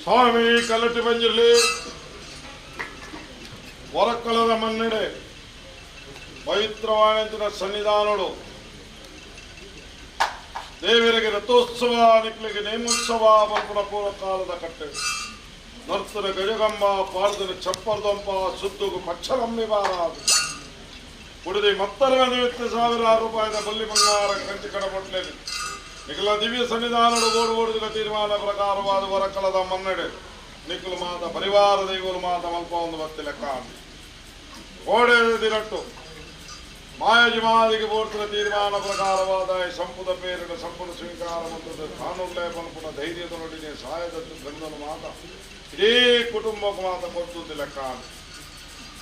ಸ್ವಾಮಿ ಕಲ್ಲಟ್ಟಿ ಪಂಜುರ್ಲಿ ಹೊರಕಳದ ಮನ್ನಡೆ ಪವಿತ್ರವಾದ ಸನ್ನಿಧಾನಗಳು ದೇವರಿಗೆ ರಥೋತ್ಸವ ನಿಕ್ಲಿಗೆ ನೇಮೋತ್ಸವ ಪಲ್ಪುನ ಪೂರ್ವಕಾಲದ ಕಟ್ಟೆ ನರ್ತನ ಗಜಗಂಬ ಪಾರ್ದನ ಚಪ್ಪರ್ದೊಂಪ ಸುದ್ದುಗು ಪಕ್ಷಲಂಬಿ ಬಾರಾದು ಕುಡಿದಿ ಮತ್ತರ ನಿಮಿತ್ತ ಸಾವಿರಾರು ರೂಪಾಯಿದ ಬಲ್ಲಿ ಬಂಗಾರ ಕಂಚಿ ಕಡಪಟ್ಲೇನು ನಿಖಲ ದಿವ್ಯ ಸನ್ನಿಧಾನಡು ಬೋಡು ಓಡಿದ ತೀರ್ಮಾನ ಪ್ರಕಾರವಾದ ಹೊರಕಲದ ಮನ್ನಡೆ ನಿಖಲು ಮಾತ ಪರಿವಾರ ದೈವರು ಮಾತ ಮಲ್ಪ ಒಂದು ಬತ್ತಿ ಲೆಕ್ಕ ಓಡೆ ದಿನಟ್ಟು ಮಾಯಜಿಮಾದಿಗೆ ಬೋರ್ತಿನ ತೀರ್ಮಾನ ಪ್ರಕಾರವಾದ ಸಂಪುದ ಪೇರಿನ ಸಂಪುಟ ಸ್ವೀಕಾರ ಮತ್ತು ಕಾನೂನುಲೇ ಪಲ್ಪುನ ಧೈರ್ಯದೊಡನೆ ಸಹಾಯದತ್ತು ಗಂಧನು ಮಾತ ಇಡೀ ಕುಟುಂಬಕ್ಕೆ ಮಾತ ಕೊಡ್ತುದು ಲೆಕ್ಕ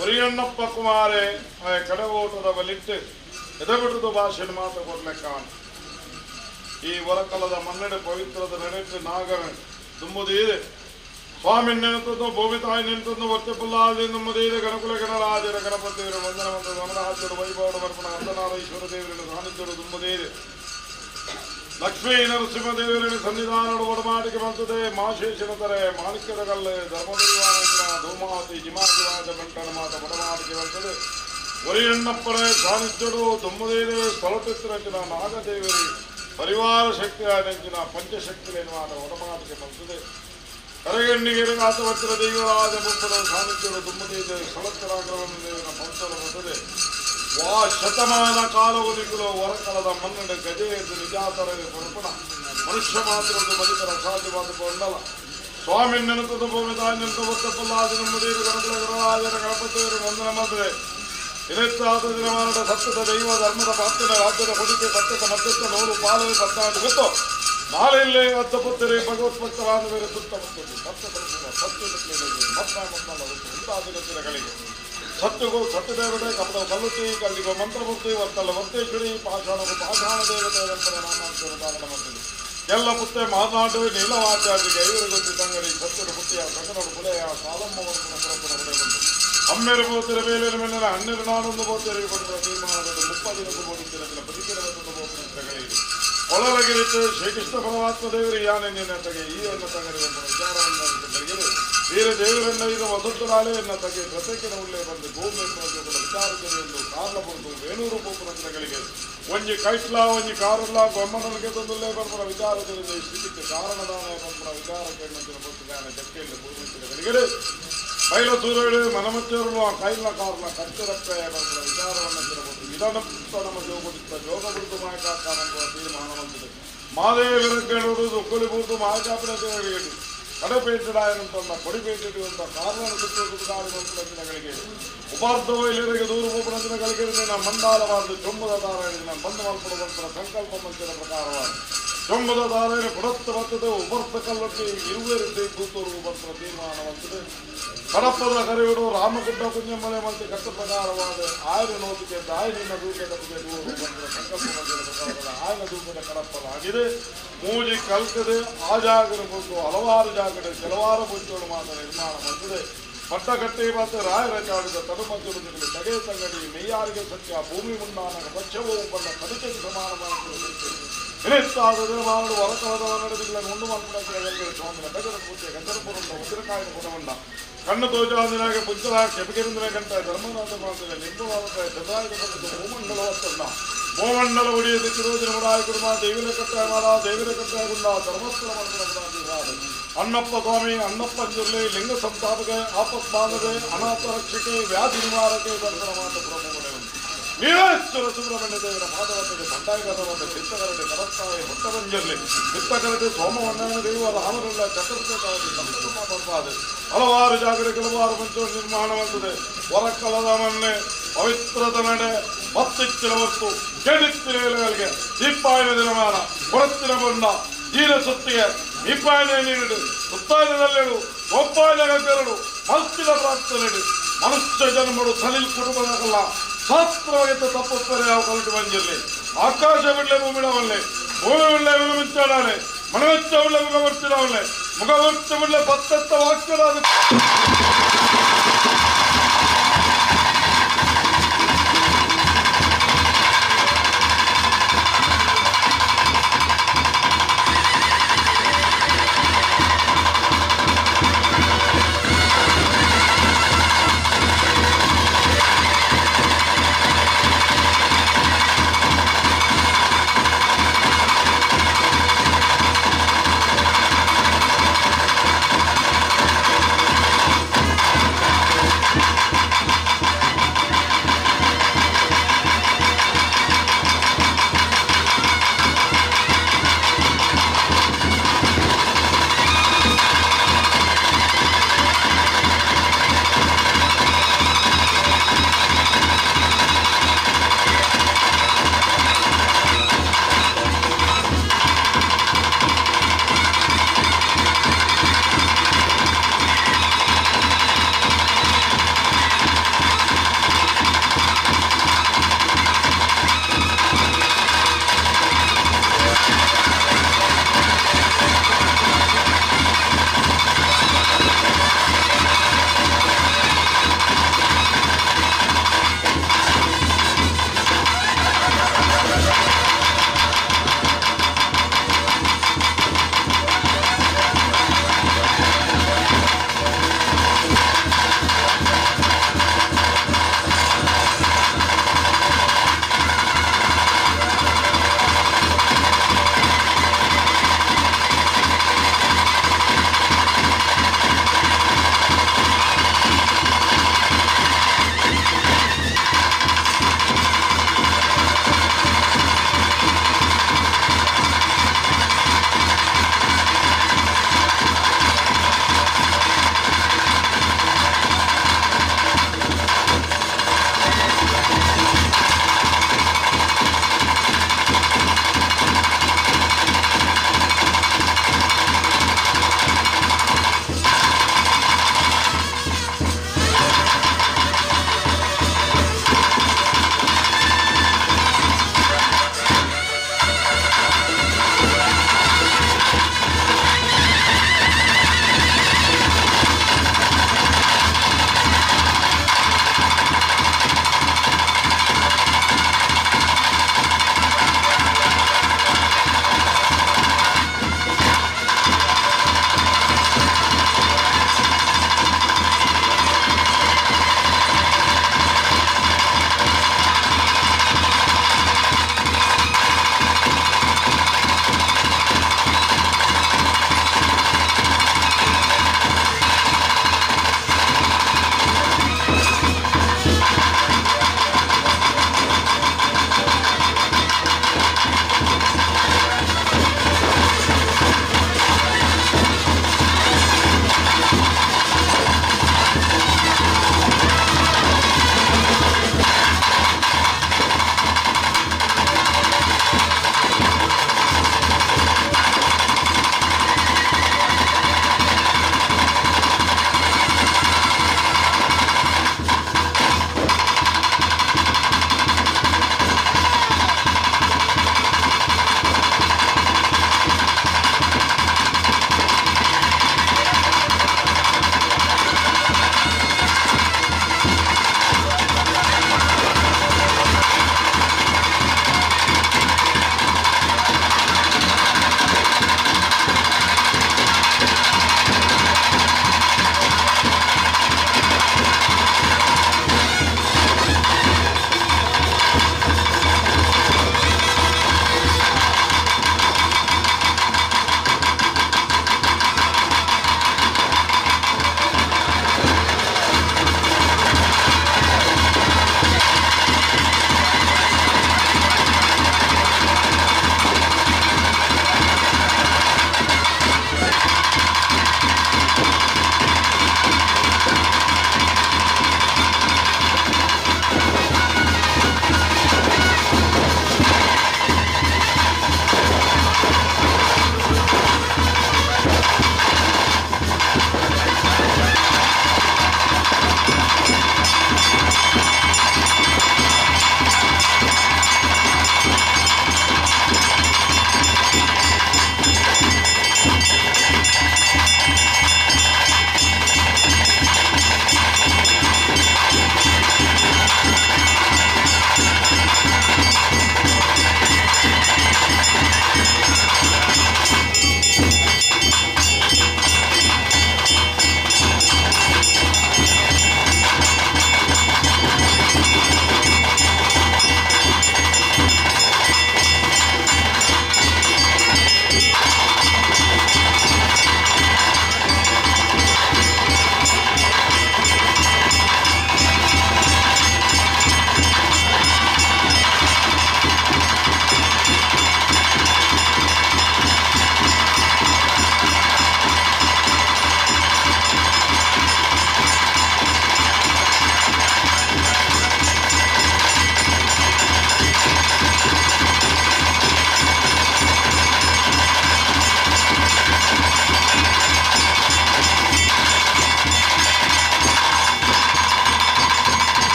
ಒರಿಯಣ್ಣಪ್ಪ ಕುಮಾರೆ ಆ ಕಡೆ ಓಟದ ಬಲಿಟ್ಟು ಎದೆಬಿಟ್ಟದು ಭಾಷೆ ಮಾತ ಕೊಡ್ಲೆಕ್ಕ ಈ ಹೊರಕಲದ ಮನ್ನಡೆ ಪವಿತ್ರದ ನಡೆಟ್ಟು ನಾಗರ ತುಂಬುದೀದೆ ಸ್ವಾಮಿ ನೆನೆತದ್ದು ಭೂಮಿ ತಾಯಿ ನೆನೆತದ್ದು ವರ್ತಿಪುಲ್ಲಾದಿ ನುಮ್ಮದೀದೆ ಗಣಕುಲ ಗಣರಾಜರ ಗಣಪತಿಯವರು ವಂದನ ಮಂತ್ರ ಗಮನಹಾಚರು ವೈಭವಡ ಬರ್ಪಣ ಅರ್ಧನಾರೀಶ್ವರ ದೇವರನ್ನು ಸಾನ್ನಿಧ್ಯರು ತುಂಬುದೀದೆ ಲಕ್ಷ್ಮೀ ನರಸಿಂಹದೇವರನ್ನು ಸನ್ನಿಧಾನಡು ಒಡಮಾಟಿಗೆ ಬಂತದೆ ಮಾಶೇಷನ ತಾರೆ ಮಾಣಿಕ್ಯದ ಕಲ್ಲೆ ಧರ್ಮದೈವಾನಂತರ ಧೂಮಾವತಿ ಜಿಮಾಜಿವಾದ ಬಂಟನ ಮಾತ ಒಡಮಾಟಿಗೆ ಬಂತದೆ ಒರಿಯಣ್ಣಪ್ಪರ ಸಾನ್ನಿಧ್ಯರು ತುಂಬುದೀದೆ ಸ್ಥಳಪಿತ್ರಚಿನ ನಾಗದೇವರಿ ಪರಿವಾರ ಶಕ್ತಿಯ ನೆಂಚಿನ ಪಂಚಶಕ್ತಿಲೇನುವಾದ ಒಡಮಾಟಿಗೆ ಬಂತದೆ ಕರಗಣ್ಣಿಗೆ ಆತವತ್ತಿರ ದೈವರಾಜ ಬೊಪ್ಪದ ಸಾನ್ನಿಧ್ಯರು ತುಂಬುದೀದೆ ಸ್ಥಳತ್ತರಾಗ್ರಹವನ್ನು ದೇವರ ಪಂಚಲ ಬರ್ತದೆ ವಾ ಶತಮಾನ ಕಾಲವನಿಗಳು ಹೊರಕಲದ ಮನ್ನಡ ಗಜೆ ಎಂದು ನಿಜಾತರವೇ ಪುರಪಣ ಮನುಷ್ಯ ಮಾತ್ರ ಬದುಕರ ಅಸಾಧ್ಯವಾದ ಕೊಂಡಲ ಸ್ವಾಮಿ ನೆನತದ ಭೂಮಿ ತಾಯಿ ನೆನತ ಒತ್ತಪಲ್ಲಾದ ನಮ್ಮದೇರು ಗಣಕುಲ ಗಣರಾಜರ ಗಣಪತಿಯವರು ವಂದನ ಮಾಡಿದೆ ಇನೆತ್ತಾದ ದಿನಮಾನದ ಸತ್ಯದ ದೈವ ಧರ್ಮದ ಪಾತ್ರದ ರಾಜ್ಯದ ಕೊಡಿಕೆ ಸತ್ಯದ ಮಧ್ಯಸ್ಥ ನೂರು ಪಾಲು ಪತ್ತಾಡು ಗೊತ್ತು ನಾಳೆಲ್ಲೇ ಅದ್ದ ಪುತ್ತರಿ ಭಗವತ್ಭಕ್ತರಾದ ಬೇರೆ ಸುತ್ತ ಬರ್ತದೆ ಸತ್ಯ ಸತ್ಯದ ಮತ್ನಾಮತ್ನಾಗಳಿಗೆ ಸತ್ಯಗೂ ಸತ್ಯದೇವತೆ ಕಪಟ ಕಲ್ಲುತ್ತಿ ಕಲ್ಲಿಗೋ ಮಂತ್ರಮೂರ್ತಿ ಒತ್ತಲ್ಲ ವರ್ತೇಶ್ವರಿ ಪಾಷಾಣಗೂ ಪಾಷಾಣ ದೇವತೆ ನಂತರ ನಾಮಾಂತರ ಧಾರಣ ಮಾಡ್ತದೆ ಎಲ್ಲ ಪುತ್ತೆ ಮಾತನಾಡುವೆ ನೀಲವಾಚಾರ್ಯರಿಗೆ ಐವರು ಗೊತ್ತಿ ತಂಗಡಿ ಸತ್ಯದ ಪುತ್ತಿಯ ಸಗನಡು ಪುಲೆಯ ಸಾಲಮ್ಮವನ್ನು ಪುರಪುರ ಬಂತು ಅಮ್ಮೆರು ಬೋತಿರ ಮೇಲಿನ ಮೇಲಿನ ಹನ್ನೆರಡು ನಾಡೊಂದು ಬೋತಿರಿಗೆ ಕೊಡುವ ತೀರ್ಮಾನದ ಮುಪ್ಪದಿನಕ್ಕೂ ಬೋಧಿತ್ತಿರ ಬದುಕಿನ ಬಂದು ಬೋತಿಗಳಿಗೆ ಕೊಳಲಗಿರಿತು ಶ್ರೀಕೃಷ್ಣ ಪರಮಾತ್ಮ ದೇವರು ಯಾನೆ ನಿನ್ನ ತಗೆ ಈ ಎನ್ನ ತಗರಿ ಎಂಬ ವಿಚಾರವನ್ನು ಬೆಳಗಿದೆ ವೀರ ದೇವರನ್ನ ಇದು ವಸಂತರಾಳೆ ಎನ್ನ ತಗೆ ಪ್ರತ್ಯೇಕನ ಉಳ್ಳೆ ಬಂದು ಗೋಮೇಶ್ವರ ವಿಚಾರದಲ್ಲಿ ಎಂದು ಕಾರ್ಲಪುರದು ವೇಣೂರು ಗೋಪುರಗಳಿಗೆ ಒಂಜಿ ಕೈಟ್ಲ ಒಂಜಿ ಕಾರುಲ್ಲ ಗೊಮ್ಮನನಿಗೆ ತಂದುಲ್ಲೇ ಬಂಪುರ ವಿಚಾರದಲ್ಲಿ ಸ್ಥಿತಿಗೆ ಕಾರಣದಾನ ಬಂಪುರ ವಿಚಾರಕ್ಕೆ ಪುಸ್ತಕ ಜಕ್ಕೆಯಲ್ಲಿ ಭೂಮಿಗಳಿಗೆ ಬೈಲ ಸೂರ್ಯಡು ಮನಮಚ್ಚರು ಆ ಕೈಲ ಕಾರಣ ಕಚ್ಚರಪ್ಪೆ ಬಂಪುರ ವಿಚಾರವನ್ನು ತಿರಬಹುದು ಇದನ್ನು ನಮ್ಮ ಜೋಗುಡಿತ್ತ ಜೋಗ ಬಿಡುದು ಮಾಯಕಾಕಾರ ತೀರ್ಮಾನ ಬಂದಿದೆ ಮಾದೇವರಗ್ಗನೋಡು ಒಕ್ಕಲಿಬೂರ್ದು ಮಾಯಕಾಪನಗಳಿಗೆ ಕಡಪೇಟೆಡಾಯನಂತನ್ನ ಕೊಡಿಪೇಟೆಡುವಂಥ ಕಾರಣ ಸುತ್ತಗಳಿಗೆ ಉಪಾರ್ಧವೈಲರಿಗೆ ದೂರು ಗೋಪುರಂಜನಗಳಿಗೆ ಮಂಡಾಲವಾದ ಚೊಂಬದ ದಾರಾಯಣ ಬಂದು ಮಲ್ಪಡುವಂತರ ಸಂಕಲ್ಪ ಮಂಚದ ಪ್ರಕಾರವಾದ ಚೊಂಬದ ದಾರಾಯಣ ಕೊಡತ್ತ ಬರ್ತದೆ ಉಪರ್ಥ ಕಲ್ಲೊಟ್ಟಿ ಇರುವೆರಿದ್ದೆ ಕೂತೂರು ಬಂತರ ತೀರ್ಮಾನವಂತದೆ ಕಡಪ್ಪದ ಕರೆಯುಡು ರಾಮಗುಡ್ಡ ಕುಂಜಮ್ಮನೆ ಮಂತಿ ಕಟ್ಟ ಪ್ರಕಾರವಾದ ಆಯನ ನೋಟಿಗೆ ಆಯನಿನ ದೂಕದ ದೂರು ಬಂತರ ಸಂಕಲ್ಪ ಮಂಚದ ಪ್ರಕಾರವಾದ ಆಯನ ದೂಕದ ಕಡಪ್ಪದಾಗಿದೆ ಮೂಜಿ ಕಲ್ಕದೆ ಆ ಜಾಗದ ಬಂದು ಹಲವಾರು ಜಾಗಡೆ ಕೆಲವಾರು ಮುಂಚೋಳು ಮಾತ್ರ ನಿರ್ಮಾಣ ಮಾಡ್ತದೆ ಪಟ್ಟಕಟ್ಟಿ ಮತ್ತು ರಾಯರ ಚಾಡಿದ ತಡುಮಜ್ಜುಗಳು ತಗೆ ತಂಗಡಿ ಮೆಯ್ಯಾರಿಗೆ ಸತ್ಯ ಭೂಮಿ ಮುಂದಾನಗ ಪಕ್ಷವೂ ಬಂದ ಕಡಿಕೆಗೆ ಸಮಾನವಾಗಿ ಇನಿತ್ತಾದ ದಿನಮಾನಡು ಹೊರಕಲದವ ನಡೆದಿಲ್ಲ ಉಂಡು ಮಲ್ಪುಣಕ್ಕೆ ಸ್ವಾಮಿನ ಗಜರ ಪೂಜೆ ಗಜರಪುರಂದ ಉಸಿರಕಾಯಿನ ಗುಣವನ್ನ ಕಣ್ಣು ತೋಜಾದಿನಾಗೆ ಪುಜ್ಜಲ ಕೆಪಿಗೆರಿಂದನೇ ಗಂಟ ಧರ್ಮನಾಥ ಮಾತ್ರ ನಿಂಬುವಾದ ಚಂದ್ರಾಯದ ಭೂಮಂಡಲವತ್ತನ್ನ ಭೂಮಂಡಲ ಒಡೆಯದು ಚಿರೋಜನ ಮುಡಾಯ ಕುರುಮ ದೇವಿನ ಕಟ್ಟಾಯ ಮಾಡ ದೇವಿನ ಕಟ್ಟಾಯಗುಂಡ ಧರ್ಮಸ್ಥಳ ಮಂತ್ರ ಅಣ್ಣಪ್ಪ ಸ್ವಾಮಿ ಅಣ್ಣಪ್ಪ ಜಿಲ್ಲೆ ಲಿಂಗ ಸಂಸ್ಥಾಪಕ ಆಪತ್ ಬಾಂಧವೆ ಅನಾಥ ರಕ್ಷಕೆ ವ್ಯಾಧಿ ನಿವಾರಕೆ ದರ್ಶನ ಮಾತ ಪ್ರಭುಗಳೇ ವೀರೇಶ್ವರ ಸುಬ್ರಹ್ಮಣ್ಯ ದೇವರ ಪಾದವತೆಗೆ ಬಂಡಾಯಗರವಾದ ಚಿತ್ತಗರಡೆ ಕರಸ್ತಾಯ ಹೊಟ್ಟವಂಜಲ್ಲಿ ಚಿತ್ತಗರಡೆ ಸೋಮವಣ್ಣನ ದೇವರ ರಾಮರಲ್ಲ ಚಕ್ರವರ್ತಿ ಬರ್ಬಾದೆ ಹಲವಾರು ಜಾಗಡೆ ಕೆಲವಾರು ಮಂಚ ನಿರ್ಮಾಣವಾಗುತ್ತದೆ ಹೊರಕಲದ ಮನ್ನೆ ಪವಿತ್ರದ ನಡೆ ಮತ್ತಿಚ್ಚಿನ ವಸ್ತು ಕೆಡಿತ್ತಿನ ಎಲೆಗಳಿಗೆ ದೀಪಾಯನ ದಿನಮಾನ ಕೊಡತ್ತಿನ ಬಣ್ಣ ಜೀನ ಸುತ್ತಿಗೆ ದೀಪಾಯನ ನೀಡು ಸುತ್ತಾಯನದಲ್ಲೇಳು ಗೋಪಾಯನ ಬೆರಳು ಮಲ್ತಿನ ಪ್ರಾರ್ಥನೆ ಮನುಷ್ಯ ಜನ್ಮಡು ಸಲಿಲ್ ಕುಟುಂಬದಾಗಲ್ಲ ಶಾಸ್ತ್ರವಾಗಿದ್ದ ತಪ್ಪುತ್ತಾರೆ ಯಾವ ಕಲಟು ಬಂದಿರಲಿ ಆಕಾಶ ಬಿಡ್ಲೆ ಭೂಮಿಡವಲ್ಲೆ ಭೂಮಿ ಬಿಡ್ಲೆ ವಿಲಮಿಂಚಾಡಾನೆ ಮನವೆಚ್ಚ ಬಿಡ್ಲೆ ಮುಖವರ್ತಿಡವಲ್ಲೆ ಮುಖವರ್ತಿ ಬಿಡ್ಲೆ ಪತ್ತೆತ್ತ ವಾಕ್ಯದ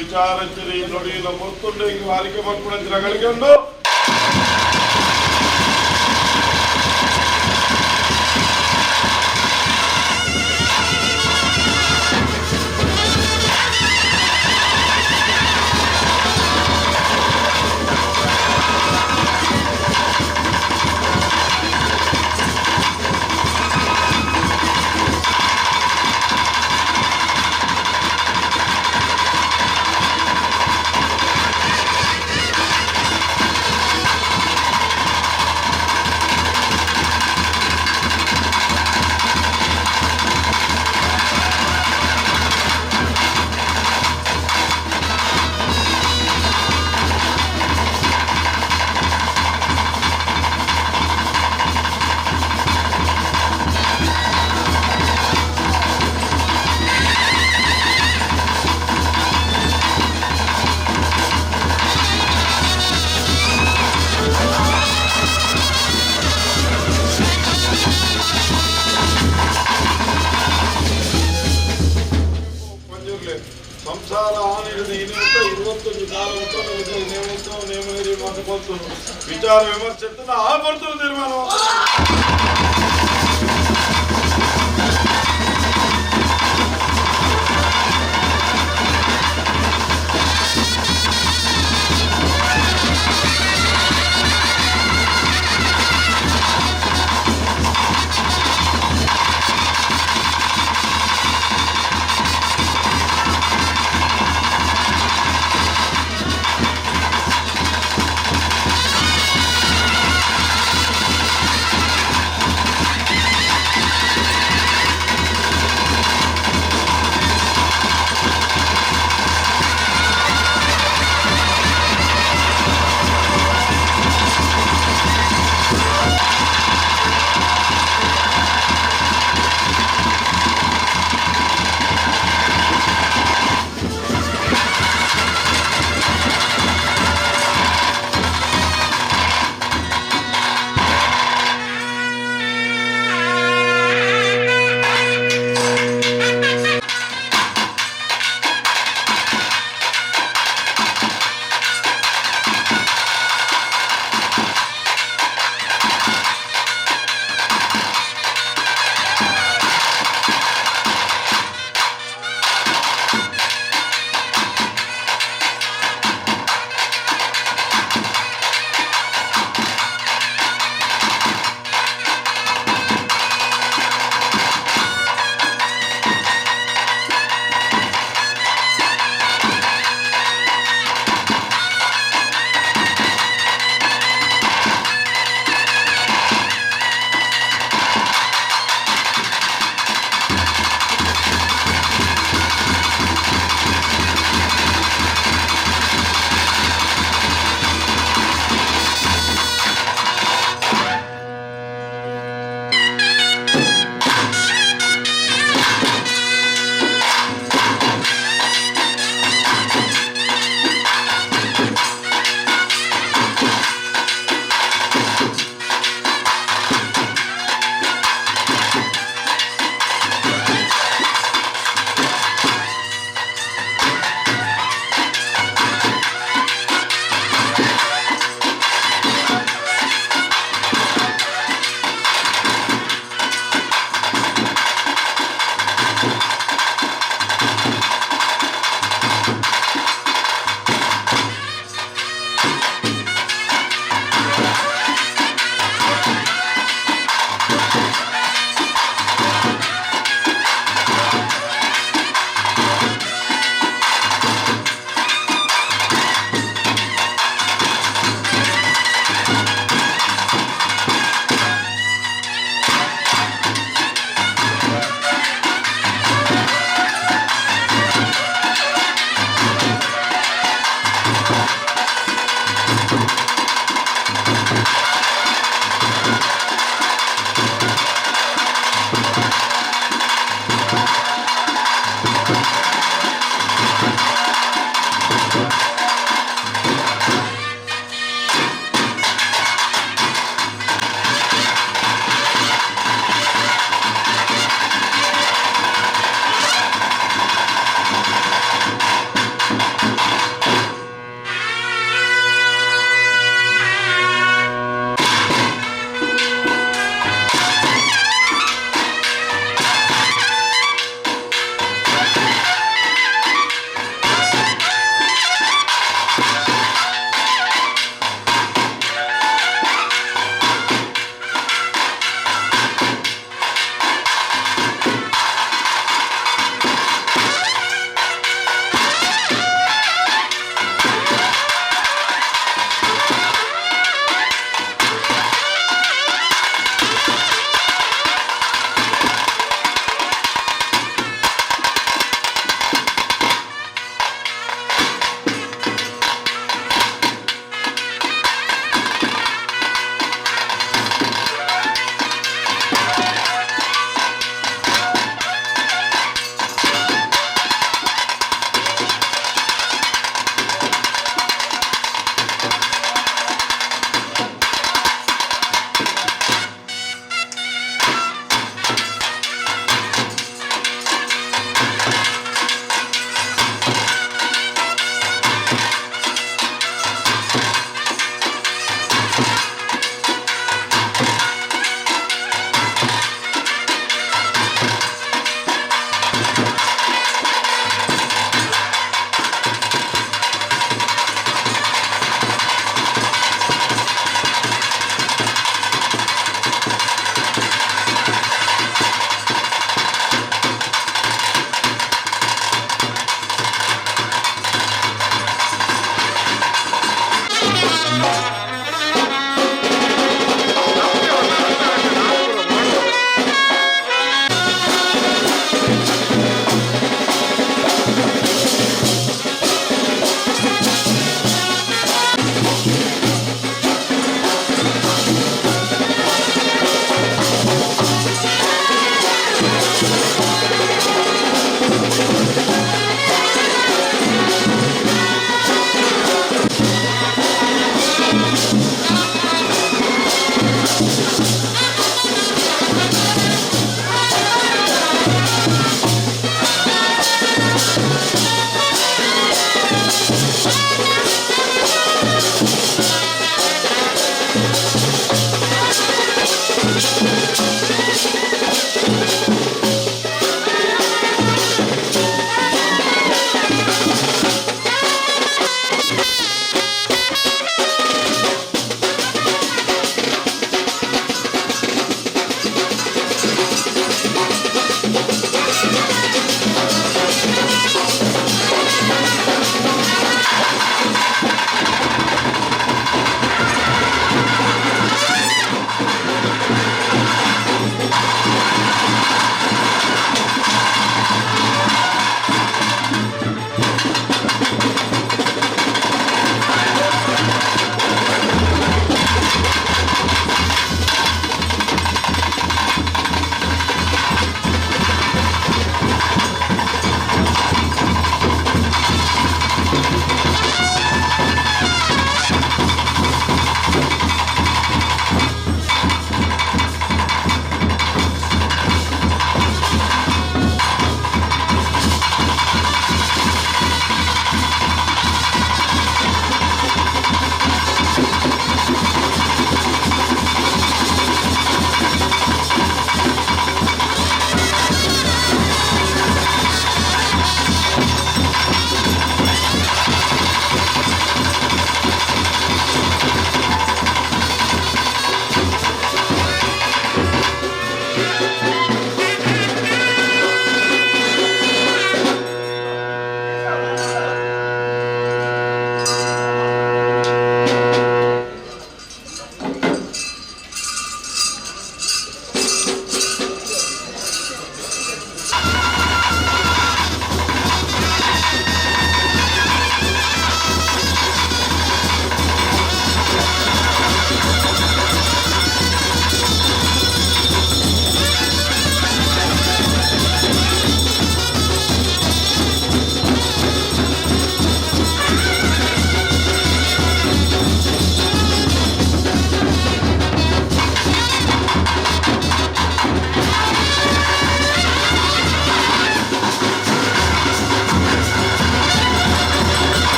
ವಿಚಾರಿಸಿರಿ ನುಡಿಯಿನ ಮುರ್ತುಂಡು ಹಿಂಗೆ ವಾರಿಕೆ ಮಕ್ಕಳು ಗಳಿಕೊಂಡು ಮಂಜೂರ್ಲೆ ಸಂಸಾರ ಆನಿಡಿದ ಇನಿಮಿತ್ತ 21 ಕಾಲ ಉತ್ತರ ನೇಮೋತ್ಸವ ನೇಮನಿರಿ ಮಾತು ವಿಚಾರ ವಿಮರ್ಶೆ ಆ ಬರ್ತದೆ ತೀರ್ಮಾನ.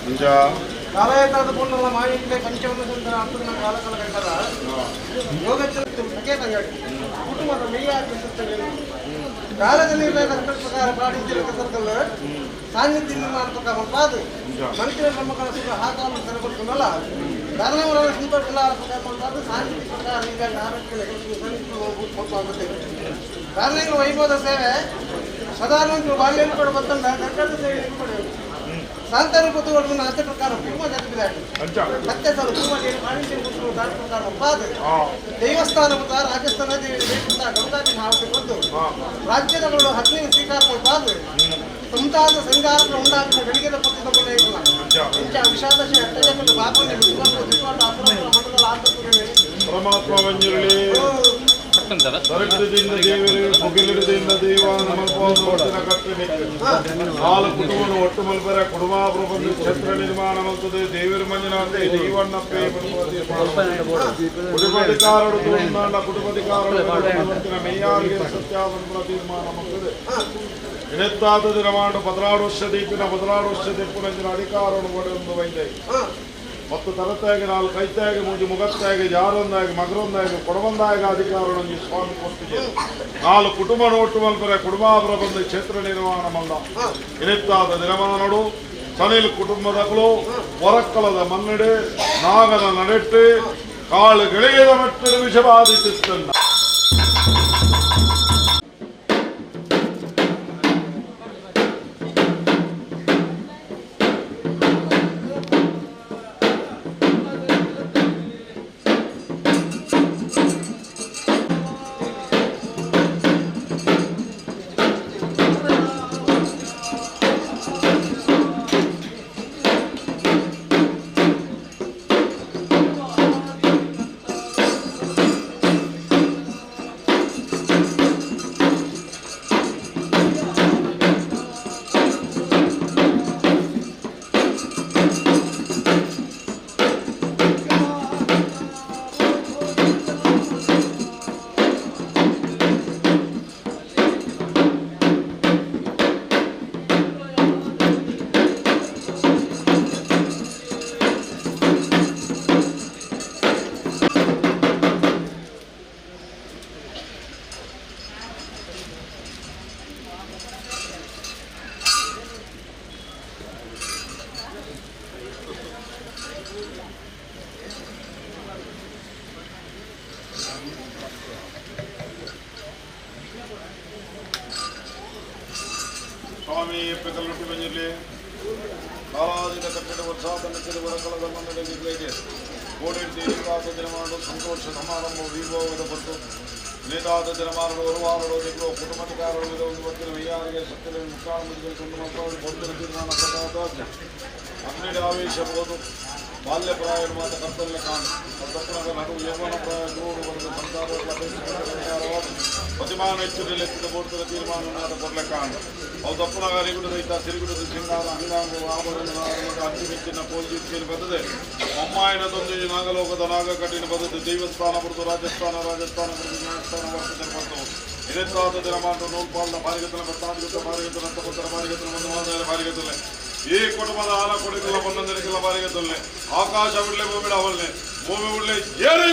ಅಂಚ ಕಾಲಯತಾದ ಪೊನ್ನಲ ಮಾಯಿಲೆ ಪಂಚವರ್ಣ ಸುಂದರ ಅಂತನ ಕಾಲಕಲ ಕಂಡದ ಯೋಗಚಲ ಸಕೇತ ಕುಟುಂಬದ ಮೇಯಾಗಿ ಕಾಲದಲ್ಲಿ ಪ್ರಕಾರ ಪಾಡಿದ್ದ ಸರ್ಕಲ್ ಸಾನ್ನಿಧ್ಯ ನಿರ್ಮಾಣ ಪ್ರಕಾರ ಪಾದು ಮಂತ್ರಿ ಪ್ರಮುಖ ಸುಖ ಹಾಕಾಲ ಸರಬರ್ತನಲ್ಲ ಧರ್ಮವರ ಸುಂದರ ಪ್ರಕಾರ ಪಾದು ಸಾನ್ನಿಧ್ಯ ಪ್ರಕಾರ ಈಗ ಆರೋಗ್ಯ ಕಾರಣ ವೈಭವದ ಸೇವೆ ಸದಾನಂದ ಬಾಲ್ಯ ಕೂಡ ಬಂತಂಡ ಸರ್ಕಾರದ ಸೇವೆ ಕೂಡ ಸಾಂತಾನ ಪುತ್ತೂರು ಅಷ್ಟೇ ಪ್ರಕಾರ ಕುಟುಂಬ ಅಂಚ ಸತ್ಯ ಸರ್ ಕುಟುಂಬ ಪ್ರಕಾರ ಪಾದು ದೇವಸ್ಥಾನ ಮತ್ತು ರಾಜಸ್ಥಾನ ಗಂಗಾದಿ ಮಾವತಿ ಬಂದು ರಾಜ್ಯದಗಳು 15 ಸ್ವೀಕಾರ ಪಾದು ಮುಂತಾದ ಸಂಘಾರ ಉಂಡಾಗಿನ ಗಳಿಗೆದ ಪತ್ತಿದ ಅಂಚ ವಿಷಾದ ಅಟ್ಟಜಕ್ಕಲು ಬಾಪಲ್ಲಿ ಮಂಡಲ ಆಟದಲ್ಲಿ ಪರಮಾತ್ಮ ಮಂಜುರುಳಿ ಸರಕದಿಂದ ದೇವರು ಮುಗಿಲಿಡದಿಂದ ದೇವ ಮಲ್ಪನ ಕಟ್ಟೆ ನಾಲ್ಕು ಕುಟುಂಬನು ಒಟ್ಟು ಮಲ್ಪರ ಕುಟುಂಬ ಪ್ರಬಂಧ ಕ್ಷೇತ್ರ ನಿರ್ಮಾಣ ಮಲ್ತದೆ ದೇವರ ಮಂಜುನಾಥೆ ದೈವಣ್ಣಪ್ಪೆ ಕುಟುಂಬಾಧಿಕಾರರು ತೋಂದಾಂಡ ಕುಟುಂಬಾಧಿಕಾರರು ಮೇಯಾರಿಗೆ ಸತ್ಯಾವನ್ಪುರ ತೀರ್ಮಾನ ಮಲ್ತದೆ ಇನೆತ್ತಾದ ದಿನಮಾಂಡು 16 ವರ್ಷ ದೀಪಿನ 16 ವರ್ಷ ದೀಪುನಂಜಿನ ಅಧಿಕಾರವನ್ನು ಒಡೆಯೊಂದು ವೈದ್ಯ ಮತ್ತು ತರತ್ತಾಗಿ ನಾಲ್ಕು ಕೈತ್ತಾಗಿ ಮೂಜಿ ಮುಗತ್ತಾಗಿ ಜಾರೊಂದಾಗಿ ಮಗರೊಂದಾಗಿ ಕೊಡಬಂದಾಗಿ ಅಧಿಕಾರವನ್ನು ಸ್ವಾಮಿ ಕೊಟ್ಟಿದೆ. ನಾಲ್ಕು ಕುಟುಂಬ ಒಟ್ಟು ಮಲ್ಪರೆ ಕುಟುಂಬ ಬಂದು ಕ್ಷೇತ್ರ ನಿರ್ಮಾಣ ಮಲ್ಲ ಇನೆತ್ತಾದ ದಿನಮಾನಡು ಸನಿಲ್ ಕುಟುಂಬದಗಳು ಹೊರಕ್ಕಲದ ಮನ್ನಡೆ ನಾಗನ ನಡೆಟ್ಟು ಕಾಳು ಗೆಳೆಯದ ಮಟ್ಟದ ವಿಷಬಾಧಿಸುತ್ತಲ್ಲ. ಸ್ವಾಮಿ ಕಲ್ಲುಟ್ಟಿ ಮಂಜಿರ್ಲಿ ಕಾಲಾದಿನ ಕಟ್ಟಡ ವರ್ಷಾತನಕ್ಕಿದ ವರಕಳದ ಮಂಡಳಿಗೆ ಕೋಡಿಡ್ತಿ ನಿವಾಸ ದಿನಮಾಡು ಸಂತೋಷ ಸಮಾರಂಭ ವೈಭವದ ಬಂತು ನೇತಾದ ದಿನಮಾನಡು ಒರುವಾರಡು ದಿಕ್ಕೋ ಕುಟುಂಬಕಾರರು ಒಂದು ಹೊತ್ತಿನ ವೈಯಾರಿಗೆ ಸತ್ಯದ ಮುಕ್ತಾಳ ಮುಗಿದು ಮಕ್ಕಳು ಬಂದಿನ ತೀರ್ಮಾನ ಪ್ರಕಾರದ ಹನ್ನೆರಡು ಆವೇಶಬಹುದು ಬಾಲ್ಯ ಪ್ರಾಯ ಮಾತ ಕರ್ತವ್ಯ ಕಾಣು ತಪ್ಪನಗ ನಡು ಯೌವನ ಪ್ರಾಯ ದೂರು ಬರೆದ ಸಂಸಾರ ಪ್ರತಿಮಾನ ಹೆಚ್ಚು ಲೆಕ್ಕದ ಬೋರ್ತದ ತೀರ್ಮಾನ ಕೊಡ್ಲೆ ಕಾಣು ಅವು ತಪ್ಪನಗ ಅರಿಗುಡ ರೈತ ಸಿರಿಗುಡದ ಸಿಂಗಾರ ಅಂಗಾಂಗ ಆಭರಣ ಅಚ್ಚುಮೆಚ್ಚಿನ ಪೋಲ್ಜಿನ ಬದದೆ ಅಮ್ಮಾಯನ ತೊಂದರೆ ನಾಗಲೋಕದ ನಾಗ ಕಠಿಣ ಬದದೆ ದೇವಸ್ಥಾನ ಬರೆದು ರಾಜಸ್ಥಾನ ರಾಜಸ್ಥಾನ ಬರೆದು ನ್ಯಾಯಸ್ಥಾನ ವರ್ಷದ ಬಂತು ಇರೆತ್ತಾದ ದಿನಮಾನ ನೂಲ್ಪಾಲ್ನ ಬಾರಿಗತನ ಬತ್ತಾದಿಗತ ಬಾರಿಗತನ ತಪ್ಪತ್ತರ ಬಾರಿಗತನ ಒಂದು ಮಾದಾಯ ಬಾರಿಗತಲೆ ಈ ಕುಟುಂಬದ ಆಲ ಕೊಡಿಕಲ್ಲ ಬಂದಂದರಿಕೆಲ್ಲ ಬಾರಿಗತಲ್ಲೆ ಆಕಾಶ ಬಿಡ್ಲೆ ಭೂಮಿ ಅವಲ್ಲೆ ಭೂಮಿ ಬಿಡ್ಲೆ ಏರಿ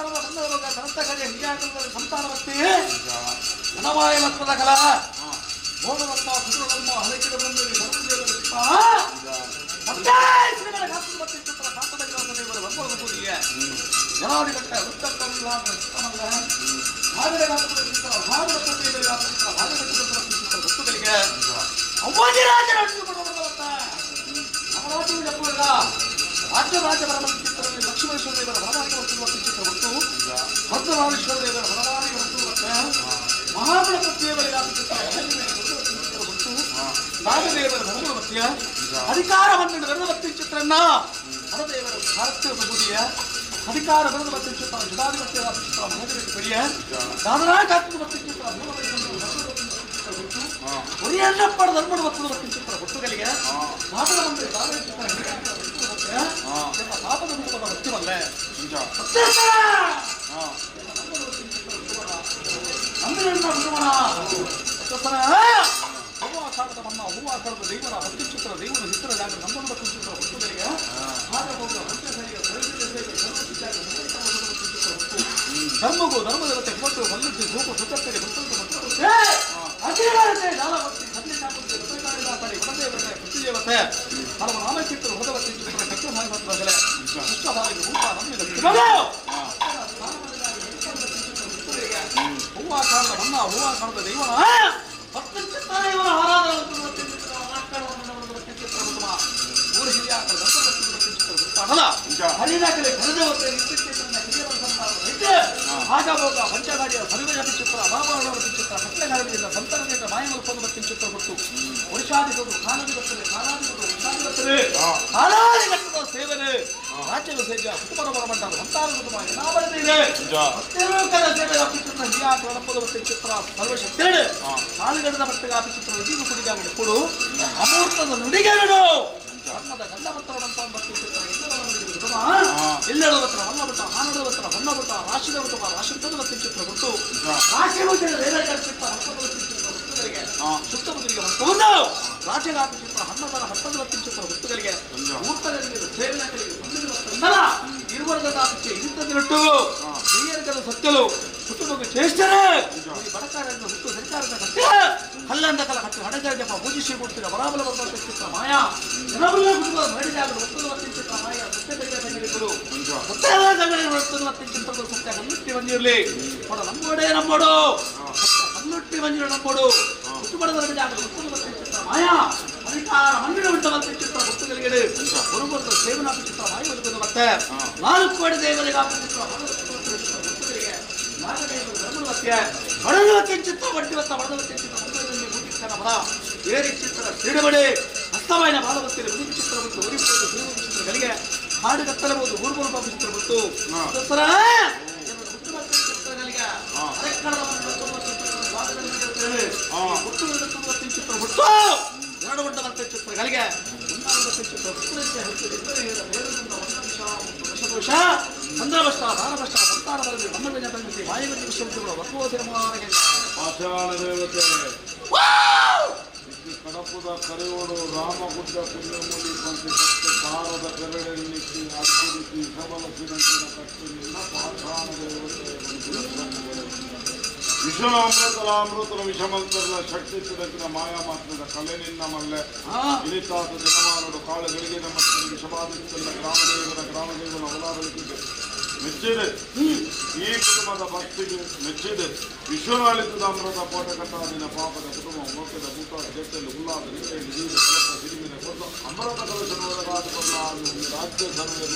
ಕಾಲದ ಬಂದವರ ಸಂತಕಡೆ ಹಿರಿಯಾಕಲದಲ್ಲಿ ಸಂತಾನವತ್ತಿ ಧನವಾಯ ಮತ್ವದ ಕಲ ಭೋಗವತ್ತ ಕುದುರಮ್ಮ ಹಲಕಿದ ಬಂದಲ್ಲಿ ಲಕ್ಷ್ಮೇಶ್ವರ ದೇವರ ಹೊರಮಾರಿಗೆ ಚಿತ್ರ ಹೊತ್ತು ಭದ್ರರಾಜೇಶ್ವರ ದೇವರ ಹೊರಮಾರಿಗೆ ಹೊತ್ತು ಮಹಾಗಣಪತಿ ದೇವರಿಗೆ ಹೊತ್ತು ನಾಗದೇವರ ಧರ್ಮವತಿಯ ಅಧಿಕಾರವನ್ನು ಬೆರೆದ ಚಿತ್ರನ್ನ ಹರದೇವರ ಭಾರತೀಯ ಬುದಿಯ ಅಧಿಕಾರ ಬೆರೆದ ಬತ್ತಿ ಚಿತ್ರ ಜುಡಾಧಿಪತ್ಯ ಚಿತ್ರ ಮಹದೇವ ಪಡಿಯ ದಾದರಾಕಾತ್ಮ ಬತ್ತಿ ಚಿತ್ರ ಒರಿಯಣ್ಣಪ್ಪಡ ಧರ್ಮದ ಬತ್ತದ ಬತ್ತಿ ಚಿತ್ರ ಹೊತ್ತುಗಳಿಗೆ ಮಾದರ ಬಂದರೆ ದಾದರ ಚಿತ್ರ ಪಾಪದ ಮುಖದ ಬತ್ತಿವಲ್ಲೆ ಹೂವಾಕಾರದ ಮನ್ನ ಹೂವಾಕಾರದ ದೇವರ ಭಕ್ತಿ ಚಿತ್ರ ದೇವರ ಚಿತ್ರ ಜಾಗ ನಮ್ಮನ್ನು ಭಕ್ತಿ ಚಿತ್ರ ಹೊತ್ತುಗಳಿಗೆ ಧರ್ಮಗೂ ಧರ್ಮದೇವತೆ ಕೊಟ್ಟು ಹೊಲ್ಲುತ್ತಿ ಸೂಪು ಸುತ್ತತ್ತರಿ ಹೊತ್ತಂತು ದೇವತೆ ಹಲವು ನಾಮಚಿತ್ರ ಹೊದವತಿ ಚಿತ್ರ ಕಟ್ಟು ಸಾಯಿಬಾಗಲೇ ಕೃಷ್ಣಬಾರಿಗೆ ರೂಪ ನಮ್ಮಿದ ಹೂವಾಕಾರದ ಮನ್ನ ಹೂವಾಕಾರದ ದೈವನ ದೇವರ ಆರಾಧನೆ ಆಗಾಭೋಗ ಪಂಚಗಾಡಿಯ ಸರ್ವಜನ ಚಿತ್ರ ಅಭಾವಗಳ ಚಿತ್ರ ಕಟ್ಟಲೆಗಾರರಿಂದ ಸಂತಾನದಿಂದ ಮಾಯಮಲ್ಪದ ಚಿತ್ರ ಕೊಟ್ಟು ವರ್ಷಾದಿಗಳು ಕಾಲಾದಿ ಬರ್ತದೆ ಕಾಲಾದಿಗಳು ವರ್ಷಾದಿ ಬರ್ತದೆ ಕಾಲಾದಿ ಘಟ್ಟದ ಸೇವನೆ ರಾಜ್ಯದ ಸೇವೆ ಕುಟುಂಬದ ಬರಮಂಡಲ ಸಂತಾನ ಕುಟುಂಬ ಏನಾಬರದಿದೆ ಸೇವೆ ಚಿತ್ರ ಹಿರಿಯಾಕರಣಪ್ಪದ ಚಿತ್ರ ಸರ್ವಶಕ್ತಿರಡು ಕಾಲುಗಡದ ಮಟ್ಟಿಗೆ ಚಿತ್ರ ಜೀವ ಕುಡಿಗಾಗಡೆ ಕೊಡು ಅಮೂರ್ತದ ನುಡಿಗೆರಡು ಧರ್ಮದ ಗಂಡಮತ್ತರವಂತ ಚಿತ್ರ ಎಲ್ಲೆಡ ಹತ್ರ ಹೊನ್ನಬಟ್ಟ ಹಾನದ ಹತ್ರ ಹೊನ್ನಬಟ್ಟ ರಾಶಿದ ಕುಟುಂಬ ರಾಶಿದ ಚಿತ್ರ ಕೊಟ್ಟು ರಾಶಿ ಚಿತ್ರ ಚಿತ್ರ ಹುಟ್ಟುಗಳಿಗೆ ಸುತ್ತಮುತ್ತಲಿಗೆ ಹೊಂಟುವುದು ರಾಜ್ಯಗಾತ ಚಿತ್ರ ಹನ್ನದರ ಹತ್ತದ ಚಿತ್ರ ಹುಟ್ಟುಗಳಿಗೆ ಊರ್ತಗಳಿಗೆ ಸೇವನೆಗಳಿಗೆ ಇರುವರ್ಗದ ಇರುತ್ತದಿರಟ್ಟು ಹಿರಿಯರ್ಗದ ಸತ್ಯಲು ಕುಟುಂಬಕ್ಕೆ ಶ್ರೇಷ್ಠರೇ ಬಡಕಾರನ್ನು ಹುಟ್ಟು ಸರ್ಕಾರದ ಸತ್ಯ ಕಲ್ಲಂದ ಕಲ ಹತ್ತು ಹಣಜ ಜಪ ಪೂಜಿಸಿ ಕೊಡ್ತೀರ ಬರಾಬಲ ಬಂದ ಚಿತ್ರ ಮಾಯಾ ಜನಬಲ ಕುಟುಂಬದ ಮಹಿಳೆಯಾಗಲು ಒತ್ತದ ಚಿತ್ರ ಮಾಯ ಸತ್ಯ ಸಂಗಡಿಗಳು ಸತ್ಯದ ಸಂಗಡಿಗಳು ಒತ್ತದ ಚಿತ್ರದ ಸತ್ಯ ಕಲ್ಲುಟ್ಟಿ ಬಂದಿರಲಿ ಕೊಡ ನಮ್ಮೋಡೇ ನಮ್ಮೋಡು ಕಲ್ಲುಟ್ಟಿ ಬಂದಿರೋ ನಮ್ಮೋಡು ಕುಟುಂಬದ ಆಗಲು ಒತ್ತದ ಚಿತ್ರ ಮಾಯಾ ಅಧಿಕಾರ ಮಂದಿರ ಉಂಟವಂತ ಚಿತ್ರ ಭಕ್ತಗಳಿಗೆ ಗುರುಬರ್ದ ಸೇವನಾ ಚಿತ್ರ ಮಾಯ ಒದಗುವುದು ಮತ್ತೆ ನಾಲ್ಕು ಕೋಟಿ ದೇವರಿಗೆ ಚಿತ್ರ ಭಕ್ತರಿಗೆ ನಾಗದೇವರು ಧರ್ಮವತ್ಯ ಬಡದವತ್ತೆ ಚಿತ್ರ ಬಡ್ಡಿವತ್ತ ಬಡದವತ್ತೆ ಚಿತ್ರ ಮಂದಿರದಲ್ಲಿ ಮೂಟಿಸ್ತಾನ ಬರ ಏರಿ ಚಿತ್ರ ಸಿಡಿಬಡಿ ಹಸ್ತವಾಯಿನ ಬಾಲವತ್ತಿನ ಉಡುಪಿ ಚಿತ್ರ ಮತ್ತು ಉರಿಪೋದು ಚಿತ್ರಗಳಿಗೆ ಹಾಡು ಕತ್ತಲಬಹುದು ಊರ್ಬರು ಬಾಬು ಚಿತ್ರ ಮತ್ತು ದಸರಾ ಚಿತ್ರಗಳಿಗೆ ಚಿತ್ರ ಹುಟ್ಟು ಎರಡು ಗುಡ್ಡ ಚಿತ್ರಗಳಿಗೆ ಚಂದ್ರಭಷ್ಟ ಬಾರಭಷ್ಟ ಸಂತಾನ ಬರಲಿ ಬ್ರಹ್ಮಜನ ಬಂಧಿಸಿ ವಾಯುವಂತಿ ವಿಶ್ವವಿದ್ಯಗಳು ವಸುವಸಿರಮಾನಗೆ ಪಾಷಾಣ ದೇವತೆ ಕಡಪುದ ಕರೆಯೋಡು ರಾಮಗುಡ್ಡ ಪುಣ್ಯಮೂಲಿ ಪಂಚ ಕಾರದ ಕರಡೆನ್ನಿಕ್ಕಿ ಅದ್ಭುತಿ ಸಬಲ ಸಿರಂಚಿನ ಕಟ್ಟಿನಿಂದ ಪಾಷಾಣ ದೇವತೆ ವಿಷಾಮೃತಲ ಅಮೃತನ ವಿಷಮಂತ್ರನ ಶಕ್ತಿ ಸಿಡಕಿನ ಮಾಯಾ ಮಾತ್ರದ ಕಲೆ ನಿನ್ನ ಮಲ್ಲೆ ಇನಿತಾದ ದಿನಮಾನಡು ಕಾಳುಗಳಿಗೆ ನಮ್ಮ ವಿಷಬಾಧಿಸುತ್ತಿಲ್ಲ ಗ್ರಾಮದೇವರ ಗ್ರಾಮದೇವನ ಅವಲಾಬಲಿಕೆಗೆ ಮೆಚ್ಚಿದೆ ಈ ಕುಟುಂಬದ ಭಕ್ತಿಗೆ ಮೆಚ್ಚಿದೆ ವಿಶ್ವನಾಳಿತದ ಅಮೃತ ಕೋಟೆ ಕಟ್ಟಾದಿನ ಪಾಪದ ಕುಟುಂಬ ಮೋಕದ ಭೂತ ಜಟ್ಟಲ್ಲಿ ಉಲ್ಲಾದ ನಿಟ್ಟೆಯಲ್ಲಿ ಜೀವ ಬಲಕ ಸಿರಿವಿನ ಕೊಟ್ಟು ಅಮೃತ ಕಲಶನೊಳಗಾದ ರಾಜ್ಯ ಧನವೆಲ್ಲ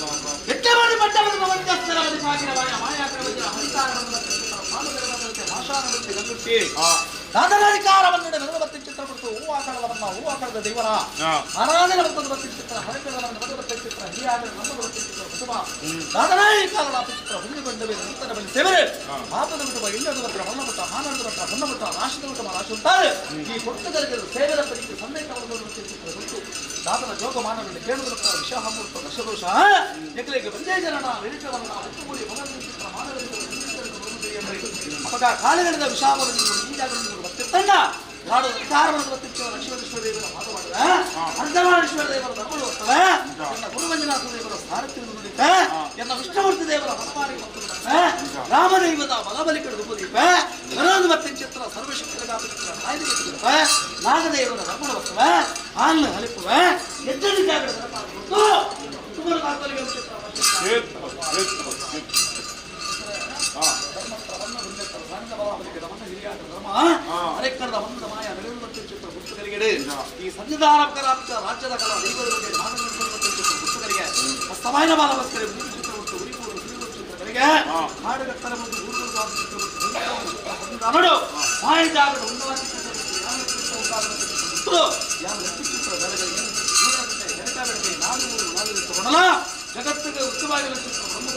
ದಾದರಾಧಿಕಾರವನ್ನು ಬೆರೆದ ಚಿತ್ರ ಕೊಡ್ತು ಹೂವಾಕಾರದವನ್ನ ಹೂವಾಕಾರದ ದೇವರ ಆರಾಧನೆ ಬರ್ತದ ಬತ್ತಿ ಚಿತ್ರ ಹರಕರವನ್ನು ಬದ ಬತ್ತ ಚಿತ್ರ ಹಿರಿಯಾದ ನಮ್ಮ ಬತ್ತಿ ಚಿತ್ರ ಕುಟುಂಬ ದಾದರಾಧಿಕಾರಣ ಚಿತ್ರ ಹುಣ್ಣಿಗೊಂಡವೇ ನಂತರ ಬಳಿ ಸೇವರೆ ಪಾಪದ ಕುಟುಂಬ ಇಲ್ಲದ ಹತ್ರ ಹೊನ್ನಬಟ್ಟ ಹಾನದ ಹತ್ರ ಹೊನ್ನಬಟ್ಟ ರಾಶಿದ ಕುಟುಂಬ ರಾಶಿ ಉಂಟಾರೆ ಈ ಕೊಟ್ಟದರಿಗೆ ಸೇವೆರ ಪರೀಕ್ಷೆ ಸನ್ನೇಕವನ್ನು ಚಿತ್ರ ಕೊಟ್ಟು ದಾದನ ಜೋಗ ಮಾನವನ ಕೇಳುವ ವಿಷಾಮೂರ್ತ ದಶದೋಷ ಎಕಲೆಗೆ ಒಂದೇ ಜನನ ವಿರಿಟವನ್ನ ಒಟ್ಟುಗೂಡಿ ಮೊದಲ ಚಿತ್ರ ಮಾನವರಿಗೆ ಅಪಗ ಕಾಲಗಣದ ವಿಷಾಮವನ್ನು ಈ ಜಾಗವನ್ನು ಬತ್ತಿತ್ತಣ್ಣ ನಾಡು ಅಧಿಕಾರವನ್ನು ಬತ್ತಿತ್ತು ಲಕ್ಷ್ಮಣೇಶ್ವರ ದೇವರ ವಾದ ಮಾಡಿದ ಅರ್ಧನಾರೀಶ್ವರ ದೇವರ ಧರ್ಮಗಳು ಬರ್ತವೆ ಎನ್ನ ಗುರುಮಂಜುನಾಥ ದೇವರ ಸಾರಥ್ಯವನ್ನು ನುಡಿತ ಎನ್ನ ವಿಷ್ಣುಮೂರ್ತಿ ದೇವರ ಹೊರಮಾರಿ ಮತ್ತು ರಾಮದೈವದ ಬಲಬಲಿಕಡು ದುಪ್ಪದೀಪ ಗಣದ ಬತ್ತಿನ ಚಿತ್ರ ಸರ್ವಶಕ್ತಿಗಳ ಚಿತ್ರ ನಾಯಕ ನಾಗದೇವನ ಧರ್ಮಣ ಬರ್ತವ ಆನ್ಲ ಹಲಿಪುವ ಎಚ್ಚರಿಕೆ ಜಾಗೃತ ಈ ಸನ್ನಿಧಾನ ರಾಜ್ಯದ ಕಲಾ ದೈವಗಳಿಗೆ ಚಿತ್ರ ಹಸ್ತಮಾಯನ ಬಾಲಭಸ್ಕರ ಚಿತ್ರ ಮತ್ತು ಉರಿಪೂರು ಚಿತ್ರಗಳಿಗೆ ಹಾಡುಗಟ್ಟರ ಮತ್ತು ಚಿತ್ರ ಮಾಯಜಾಗದ ಉನ್ನತ ಯಾವ ಚಿತ್ರ ಜಗತ್ತಿಗೆ ಉತ್ತಮವಾಗಿರುವ ಚಿತ್ರ ಪ್ರಮುಖ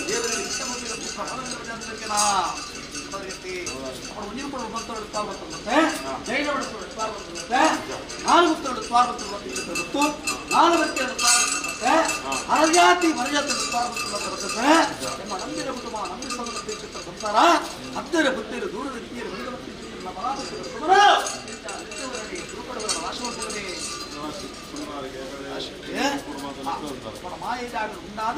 ದೇವರಿಗೆ ಇಷ್ಟವಾಗಿರುವ ಚಿತ್ರ ಅರಜಾತಿ ಮರಜಾತಿ ನಮ್ಮ ನಂಬಿರ ಕುಟುಂಬ ನಂಬಿ ಚಿತ್ರ ಸಂಸಾರ ಹತ್ತಿರ ಬುದ್ಧಿರು ದೂರದ ಉಂಡಾದ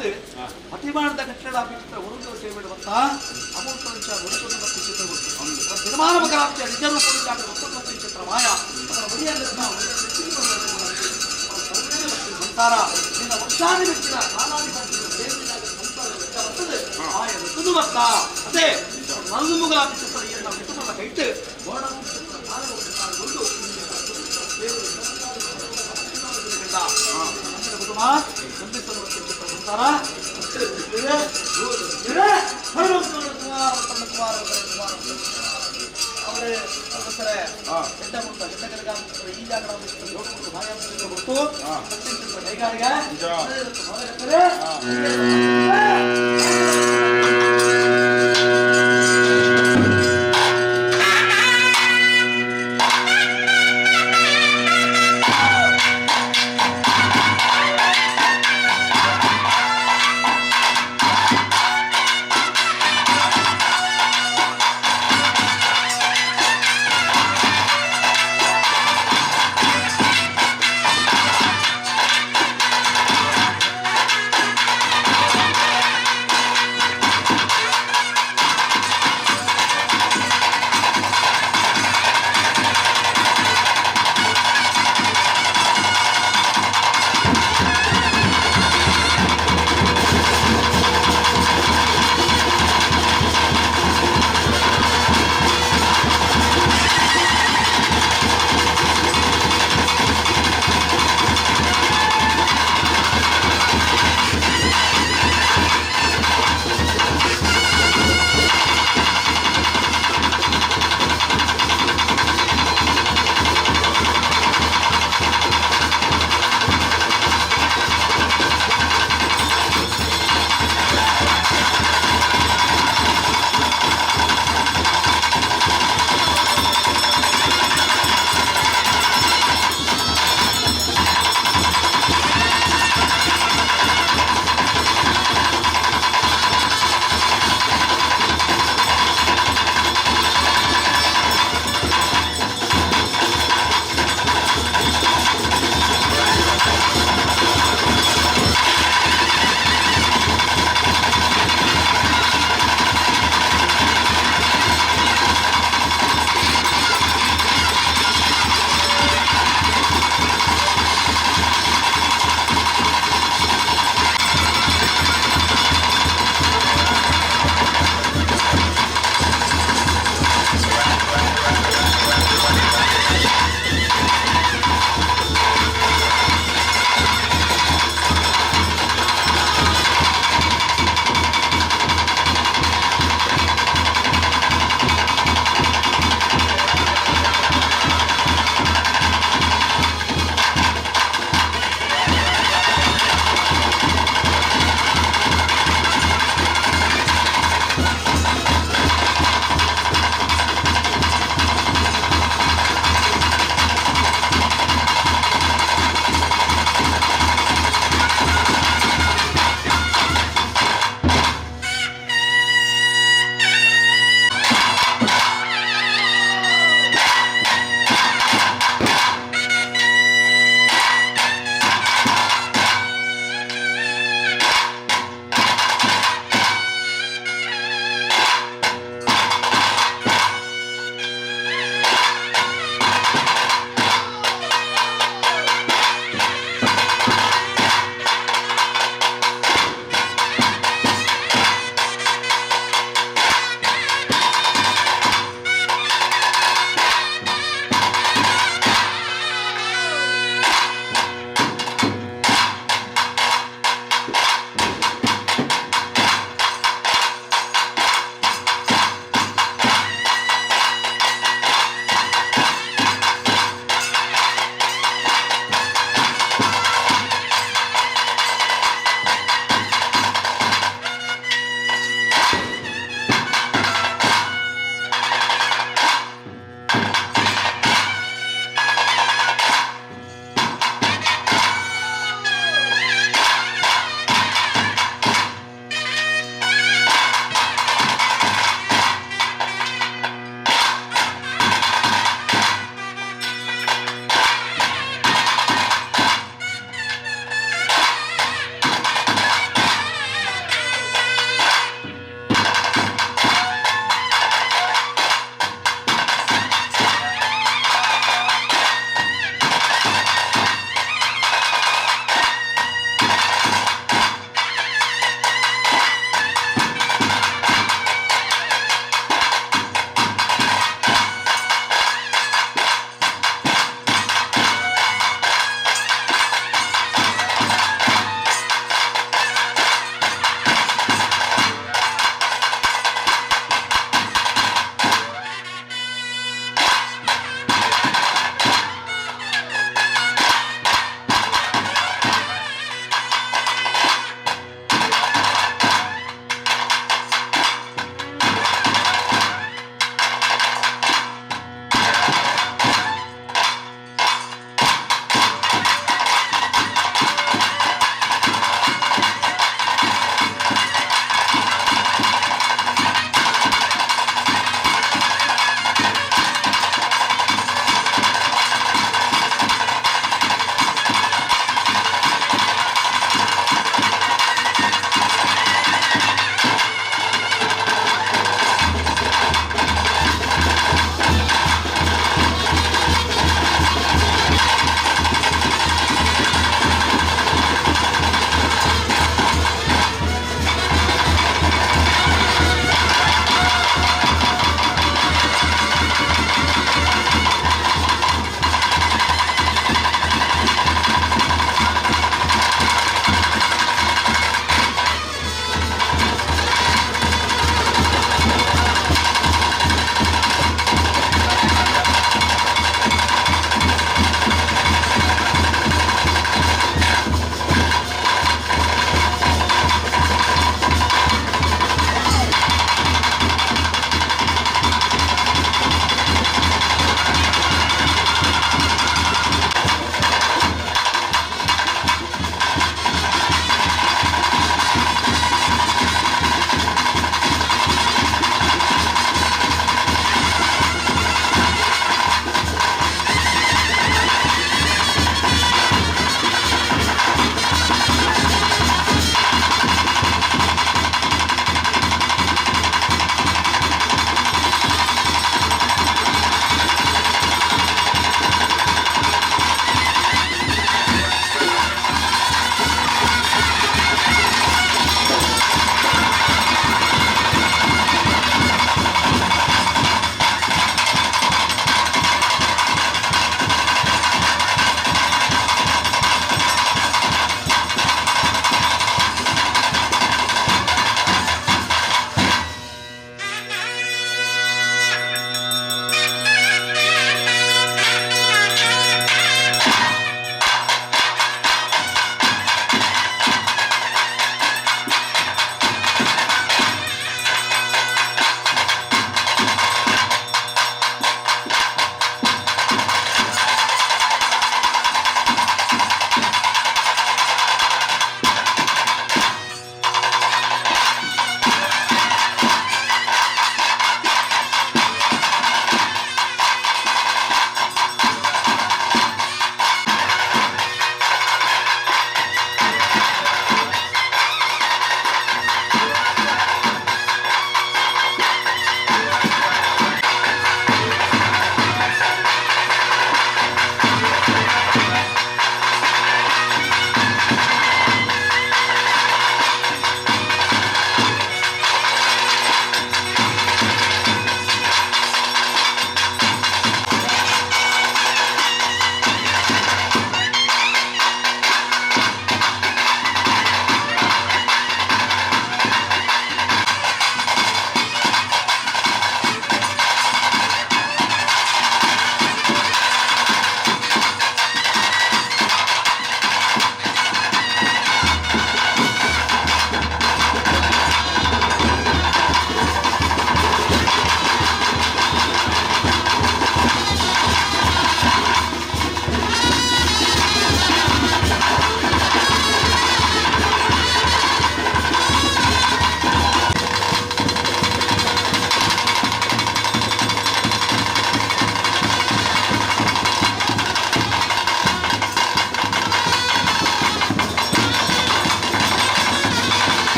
ಅತಿಮಾನದ ಕಟ್ಟಡ ಚಿತ್ರ ಉರುಂದ ಸೇವೆ ಬಂತ ಅಮೂರ್ತ ಚಿತ್ರ ತೀರ್ಮಾನ ನಿಜ ರೂಪದ ಚಿತ್ರ ಮಾಯ ಸಂಸಾರ ನಿನ್ನ ವರ್ಷಾದಿ ಮೆಚ್ಚಿನ ಕಾಲಾದಿ ಸಂಸಾರ ಮಾಯ ಮೆತ್ತದು ಬರ್ತಾ ಅದೇ ಮಲದುಮುಗಳ ಚಿತ್ರ ಏನು ಕುಟುಂಬದ ಕೈಟ್ಟು ಗೋಣ ಕುಟುಂಬ ಸಂಸಾರ ಅವರೇ ಆ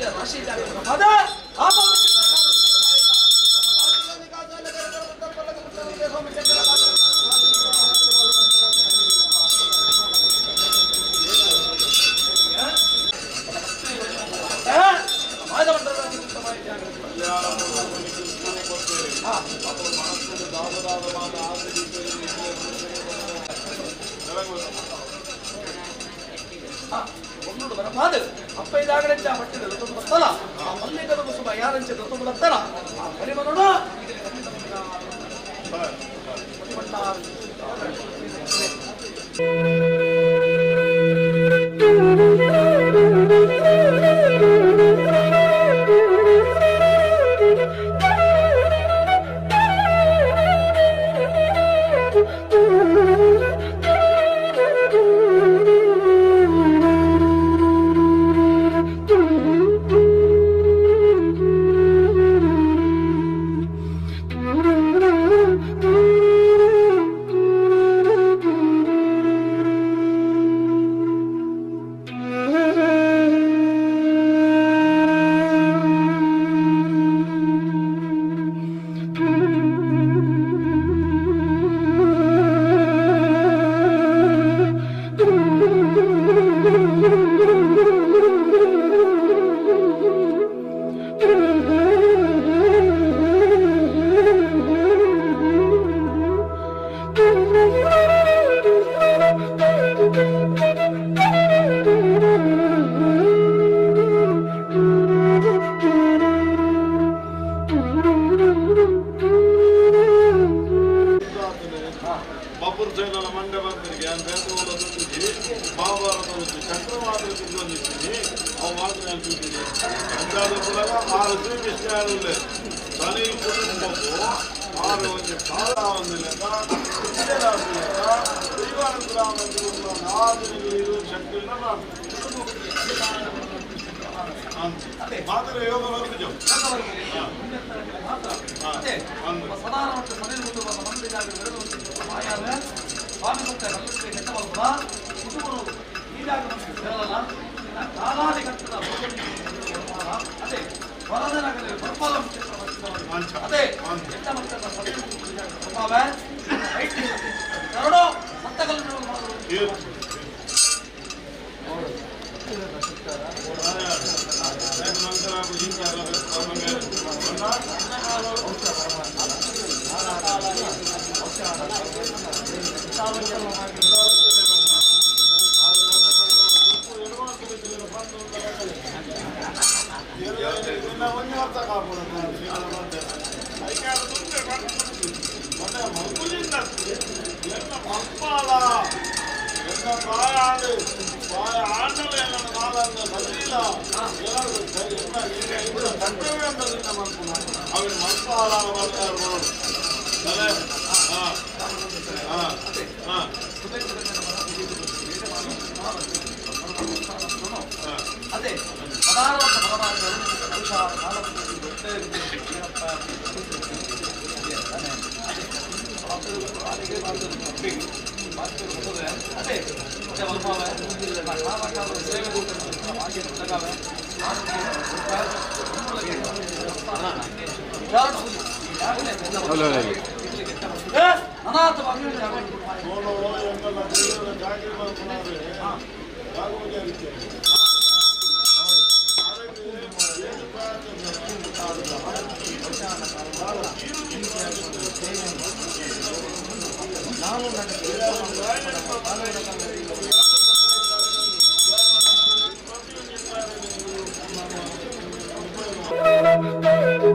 ರಾಶಿ ಜಾಗ Thank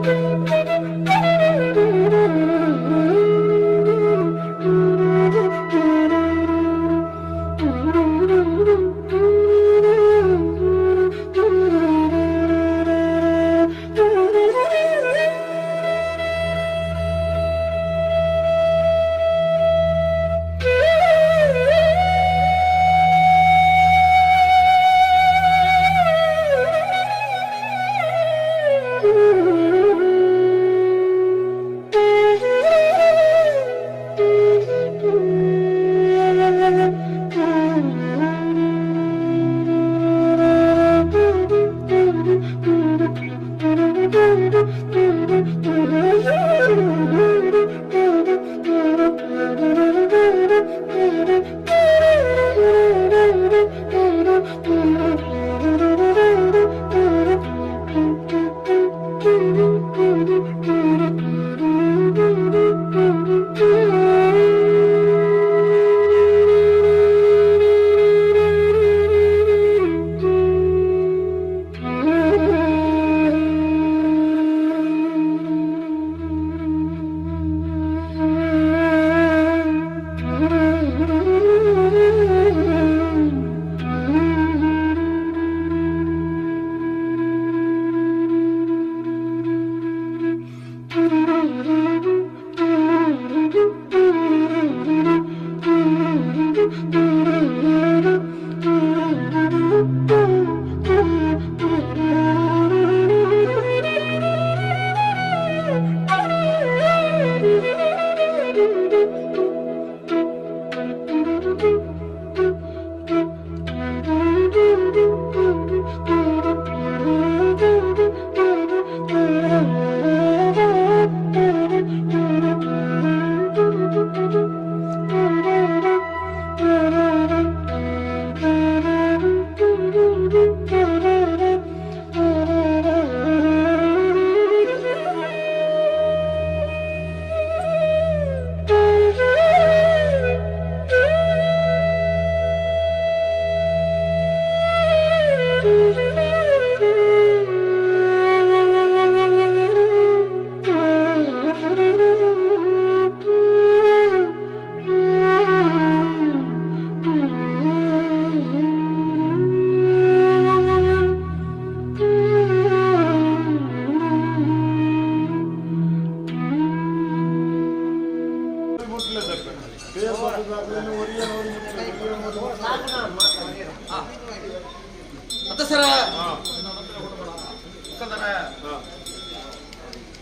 you.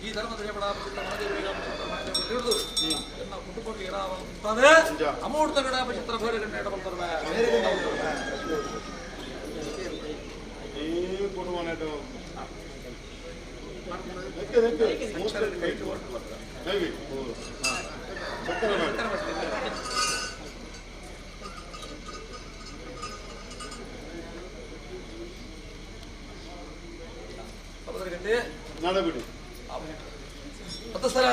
ಈ ಧರ್ಮದ ಅಮೂರ್ತ ಗಣ ಚಿತ್ರ ಬೇರೆ ಗಂಡ ನಡಬಿಡಿ ಸರ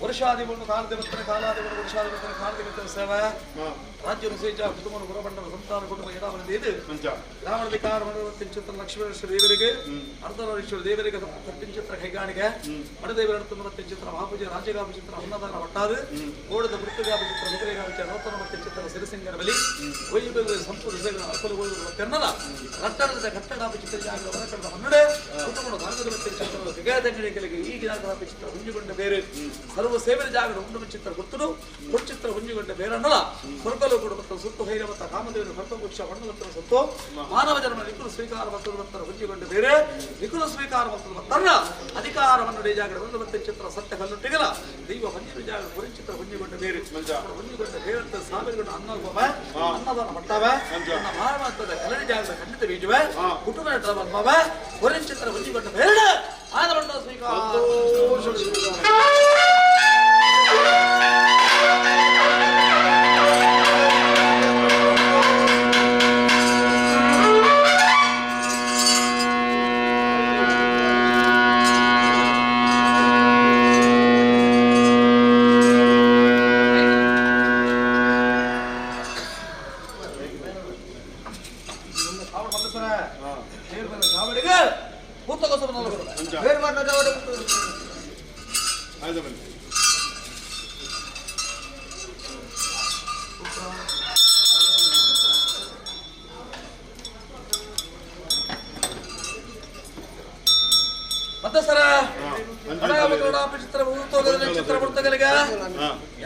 ವರ್ಷಾದಿಗಳು ಕಾಲದೇವಸ್ಥಾನ ಕಾಲಾದಿಗಳು ವರ್ಷಾದಿಗಳು ಕಾಲದೇವಸ್ಥಾನ ಸೇವೆ ರಾಜ್ಯ ನುಸೇಜ ಕುಟುಂಬ ಗುರಬಂಡರ ಸಂತಾನ ಕುಟುಂಬ ಏನಾವರಿಂದ ಇದು ರಾವಣಧಿಕಾರ ಚಿತ್ರ ಲಕ್ಷ್ಮೇಶ್ವರ ದೇವರಿಗೆ ಅರ್ಧನಾರೀಶ್ವರ ದೇವರಿಗೆ ಚಿತ್ರ ಕೈಗಾಣಿಗೆ ಮಡದೇವರ ಚಿತ್ರ ಮಹಾಪೂಜೆ ರಾಜ್ಯಗಾಪ ಚಿತ್ರ ಅನ್ನದಾನ ಒಟ್ಟಾದು ಕೋಡದ ಮೃತಗಾಪ ಚಿತ್ರ ಮುದ್ರೆಗಾಪ ನೂತನ ಚಿತ್ರ ಸಿರಿಸಿಂಗರ ಬಲಿ ಕೊಯ್ಯುಬೆಲ್ಲ ಸಂಪೂರ್ಣ ಅಕಲುಗಳು ಕನ್ನಡ ರಟ್ಟಣದ ಕಟ್ಟಡಾಪ ಚಿತ್ರ ಜಾಗ ಹೊರಕಡದ ಹೊನ್ನಡೆ ಕುಟುಂಬದ ಭಾಗದ ಚಿತ್ರ ದಿಗಾದಂಗಡಿಗಳಿಗೆ ಈ ಗಿಡಾಪ ಚಿತ್ರ ಹುಂಜುಗೊಂಡ ಬೇರೆ ಸರ್ವ ಸೇವೆಯ ಜಾಗದ ಉಂಡು ಚಿತ್ರ ಗೊತ್ತುಡು ಕೊಡ್ಚಿತ್ರ ಹುಂಜುಗೊಂಡ ಬೇರನ್ನಲ ಸ್ವರ್ಗಲು ಕೂಡ ಮತ್ತು ಸುತ್ತು ಭೈರವತ್ತ ಕಾಮದೇವನ ಕರ್ತವೃಕ್ಷ ಹೊಣ್ಣವತ್ತರ ಸತ್ತು ಮಾನವ ಜನ್ಮ ನಿಖುಲು ಸ್ವೀಕಾರ ಮತ್ತು ಹುಂಜಿಗೊಂಡ ಬೇರೆ ನಿಖುಲು ಸ್ವೀಕಾರ ಮತ್ತು ತನ್ನ ಅಧಿಕಾರವನ್ನು ಜಾಗದ ಒಂದು ಮತ್ತೆ ಚಿತ್ರ ಸತ್ಯ ಕಲ್ಲುಟ್ಟಿಗಲ ದೈವ ಹೊಂಜಿನ ಜಾಗ ಚಿತ್ರ ಹುಂಜಿಗೊಂಡ ಬೇರೆ ಹುಂಜಿಗೊಂಡ ಬೇರಂತ ಸಾವಿರಗೊಂಡ ಅನ್ನ ಅನ್ನದಾನ ಮಟ್ಟವ ನನ್ನ ಮಾನವಂತದ ಕಲರಿ ಜಾಗದ ಖಂಡಿತ ಬೀಜುವೆ ಕುಟುಂಬ ಹೊರಿಚಿತ್ರ ಹುಂಜಿಗೊಂಡ ಬೇರೆ ಆದವನ್ನು ಸ್ವೀಕಾರ.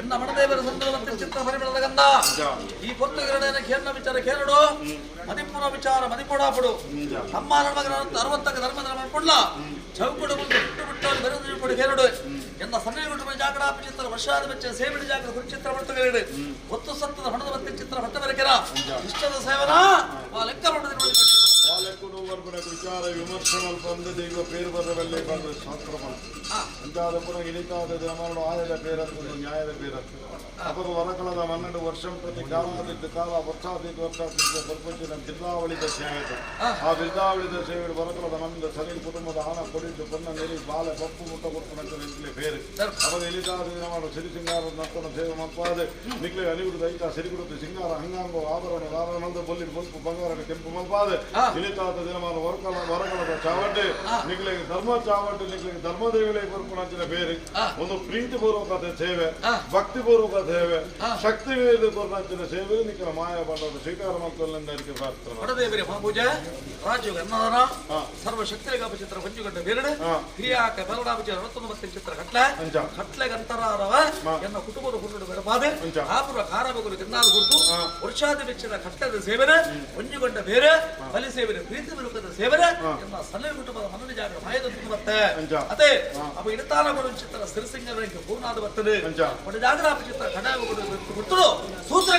ಎನ್ನ ಮಣದೇವರ ಸಂದರ್ಭ ಚಿತ್ರ ಪರಿಮಳದ ಗಂಧ ಈ ಪೊರ್ತುಗಿರಣನ ಕೇರಳ ವಿಚಾರ ಕೇರಡು ಮದಿಪುರ ವಿಚಾರ ಮದಿಪೊಡಾಪುಡು ನಮ್ಮ ಮಗನ ಅರವತ್ತಕ್ಕ ಧರ್ಮ ಧರ್ಮ ಕೊಡ್ಲ ಚೌಕುಡು ಮುಂದೆ ಬಿಟ್ಟು ಬಿಟ್ಟು ಬೆರೆದು ಕೊಡು ಕೇರಡು ಎನ್ನ ಸನ್ನೆ ಕುಟುಂಬ ಜಾಗಡಾಪ ಚಿತ್ರ ವರ್ಷಾದ ಬಚ್ಚ ಸೇವಿಡಿ ಜಾಗಡ ಕುರುಚಿತ್ರ ಪೊರ್ತುಗಿರಡು ಒತ್ತು ಸತ್ತದ ಹಣದ ಮತ್ತೆ ಚಿತ್ರ ಹೊಟ್ಟೆ ಬರಕೆರ ಇಷ್ಟದ ಸೇವನ ಲೆಕ್ಕ. ವಿಚಾರ ವಿಮರ್ಶೆ ಮಲ್ಪಂದು ದೈವ ಪೇರು ಬರವಲ್ಲಿ ಬಂದು ಶಾಸ್ತ್ರ ಮಲ್ಪು ಅಂಚಾದ ಪುನಃ ಇಳಿತಾದ ಜಮಾನು ಆಯದ ಪೇರತ್ತು ನ್ಯಾಯದ ಪೇರತ್ತು ಅಪಗ ವರಕಳದ 12 ವರ್ಷ ಪ್ರತಿ ಕಾಲಾದಿದ್ದ ಕಾಲ ವರ್ಷಾದಿದ್ದ ವರ್ಷಾದಿದ್ದ ಬರ್ಪಂಚಿನ ಬಿರ್ದಾವಳಿದ ಸೇವೆ ಆ ಬಿರ್ದಾವಳಿದ ಸೇವೆ ವರಕಳದ ಮಣ್ಣಿನ ಸನಿಲ್ ಕುಟುಂಬದ ಆನ ಕೊಡಿದ್ದು ಪೊನ್ನ ನೆರಿ ಬಾಲೆ ಪಪ್ಪು ಮುಟ್ಟ ಕೊಟ್ಟು ನಿಕ್ಲೆ ಪೇರು ಅಪಗ ಇಳಿತಾದ ದಿನಮಾಡು ಸಿರಿ ಸಿಂಗಾರ ನರ್ತನ ಸೇವೆ ಮಲ್ಪಾದೆ ನಿಕ್ಲೆ ಅನಿಗುಡು ದೈತ ಸಿರಿಗುಡುತ್ತು ಸಿಂಗಾರ ಹಂಗಾಂಗೋ ಆಭರಣ ಆಭರಣದ ಬೊಲ್ಲಿ ಬೊಲ್ಪು ಬಂಗಾರ ಕೆಂಪು ಮಲ್ಪಾದೆ ಇಳಿತಾದ ದಿನಮಾನ ವರಕಳದ ಚಾವಡ್ಡೆ ನಿಕ್ಲೆ ಧರ್ಮ ಚಾವಡ್ಡೆ ನಿಕ್ಲೆ ಧರ್ಮದೇವಿಲೆ ಕೊರ್ಪುಣಂಚಿನ ಬೇರೆ ಒಂದು ಪ್ರೀತಿಪೂರ್ವಕ ಸೇವೆ ಭಕ್ತಿಪೂರ್ವಕ ಸೇವೆ ಶಕ್ತಿ ವೇದ ಕೊರ್ಪಂಚಿನ ಸೇವೆ ನಿಕ್ಲ ಮಾಯ ಬಂಡದ ಸ್ವೀಕಾರ ಮಲ್ತೊಲ್ಲೆಂದರಿಗೆ ಪ್ರಾರ್ಥನೆ ವಡದೇವರಿ ಮಹಾಪೂಜೆ ರಾಜ್ಯ ಅನ್ನದಾನ ಸರ್ವಶಕ್ತಿಗೆ ಚಿತ್ರ ಹೊಂಜುಗಂಡ ಬೇರಡು ಕ್ರಿಯಾಕ ಬಲರಾಮಚ ರತ್ನ ಚಿತ್ರ ಕಟ್ಲೆ ಕಟ್ಲೆಗಂತರವ ಎನ್ನ ಕುಟುಂಬದ ಹುರುಡು ಬೆಡಪಾದೆ ಆಪುರ ಕಾರಬಗುರು ತಿನ್ನಾದ ಗುರುತು ವರ್ಷಾದಿ ವೆಚ್ಚದ ಕಟ್ಟದ ಸೇವನೆ ಹೊಂಜುಗಂಡ ಬೇರೆ ಬಲಿ ಸೇವನೆ ಪ್ರೀತಿ ಬರುಕದ ಸೇವನೆ ಎನ್ನ ಸಣ್ಣ ಕುಟುಂಬದ ಮನನ ಜಾಗರ ಮಾಯದ ಬತ್ತೆ ಅದೇ ಅಪ್ಪ ಇಡತಾನ ಕೊಡು ಚಿತ್ರ ಸಿರಿಸಿಂಗರಿಗೆ ಪೂರ್ಣಾದ ಬರ್ತದೆ ಒಂದು ಜಾಗರಾಪ ಚಿತ್ರ ಕಡಾಯ ಗುರುತು ಸೂತ್ರ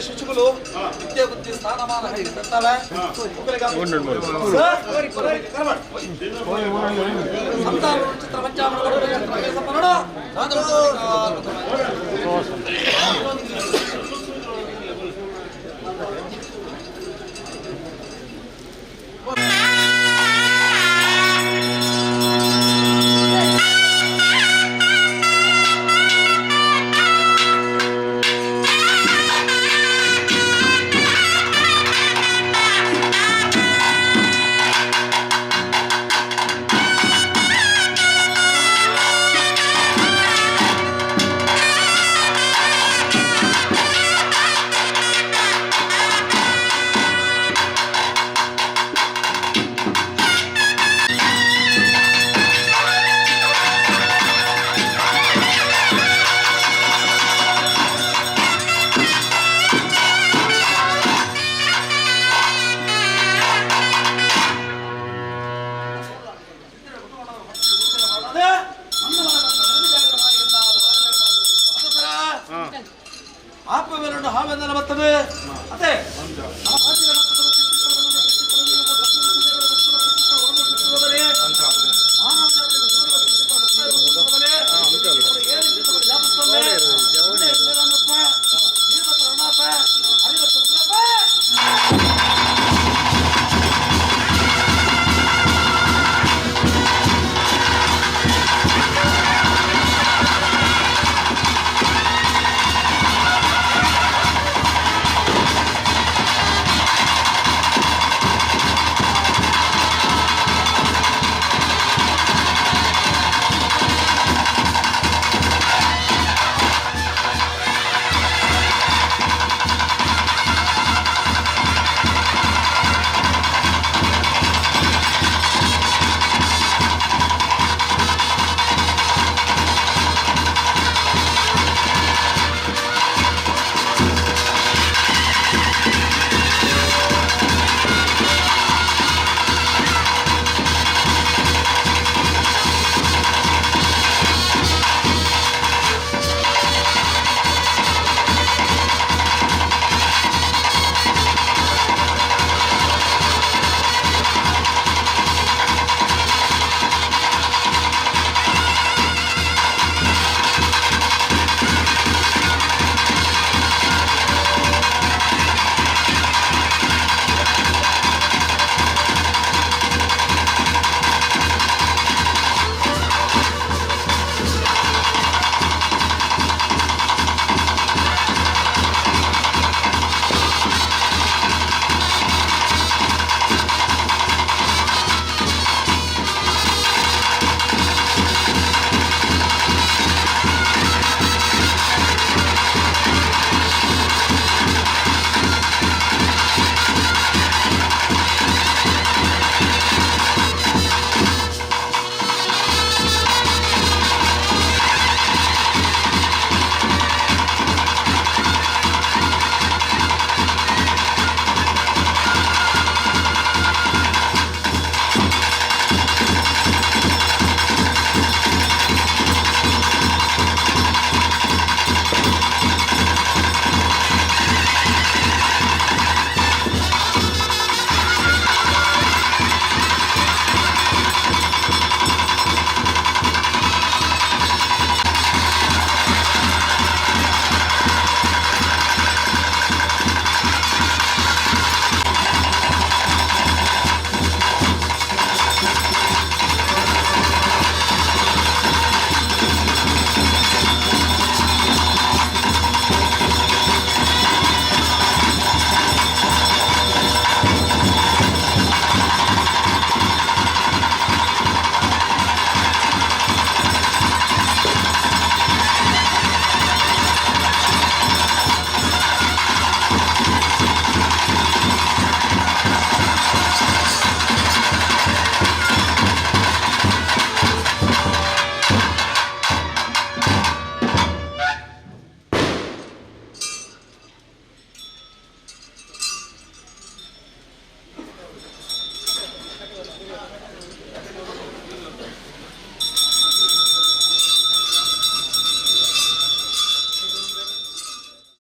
ಶಿಶುಗಳು ವಿದ್ಯೆ ಬುದ್ಧಿ ಸ್ಥಾನಮಾನ ತರ್ತಾವೆ ಚಿತ್ರ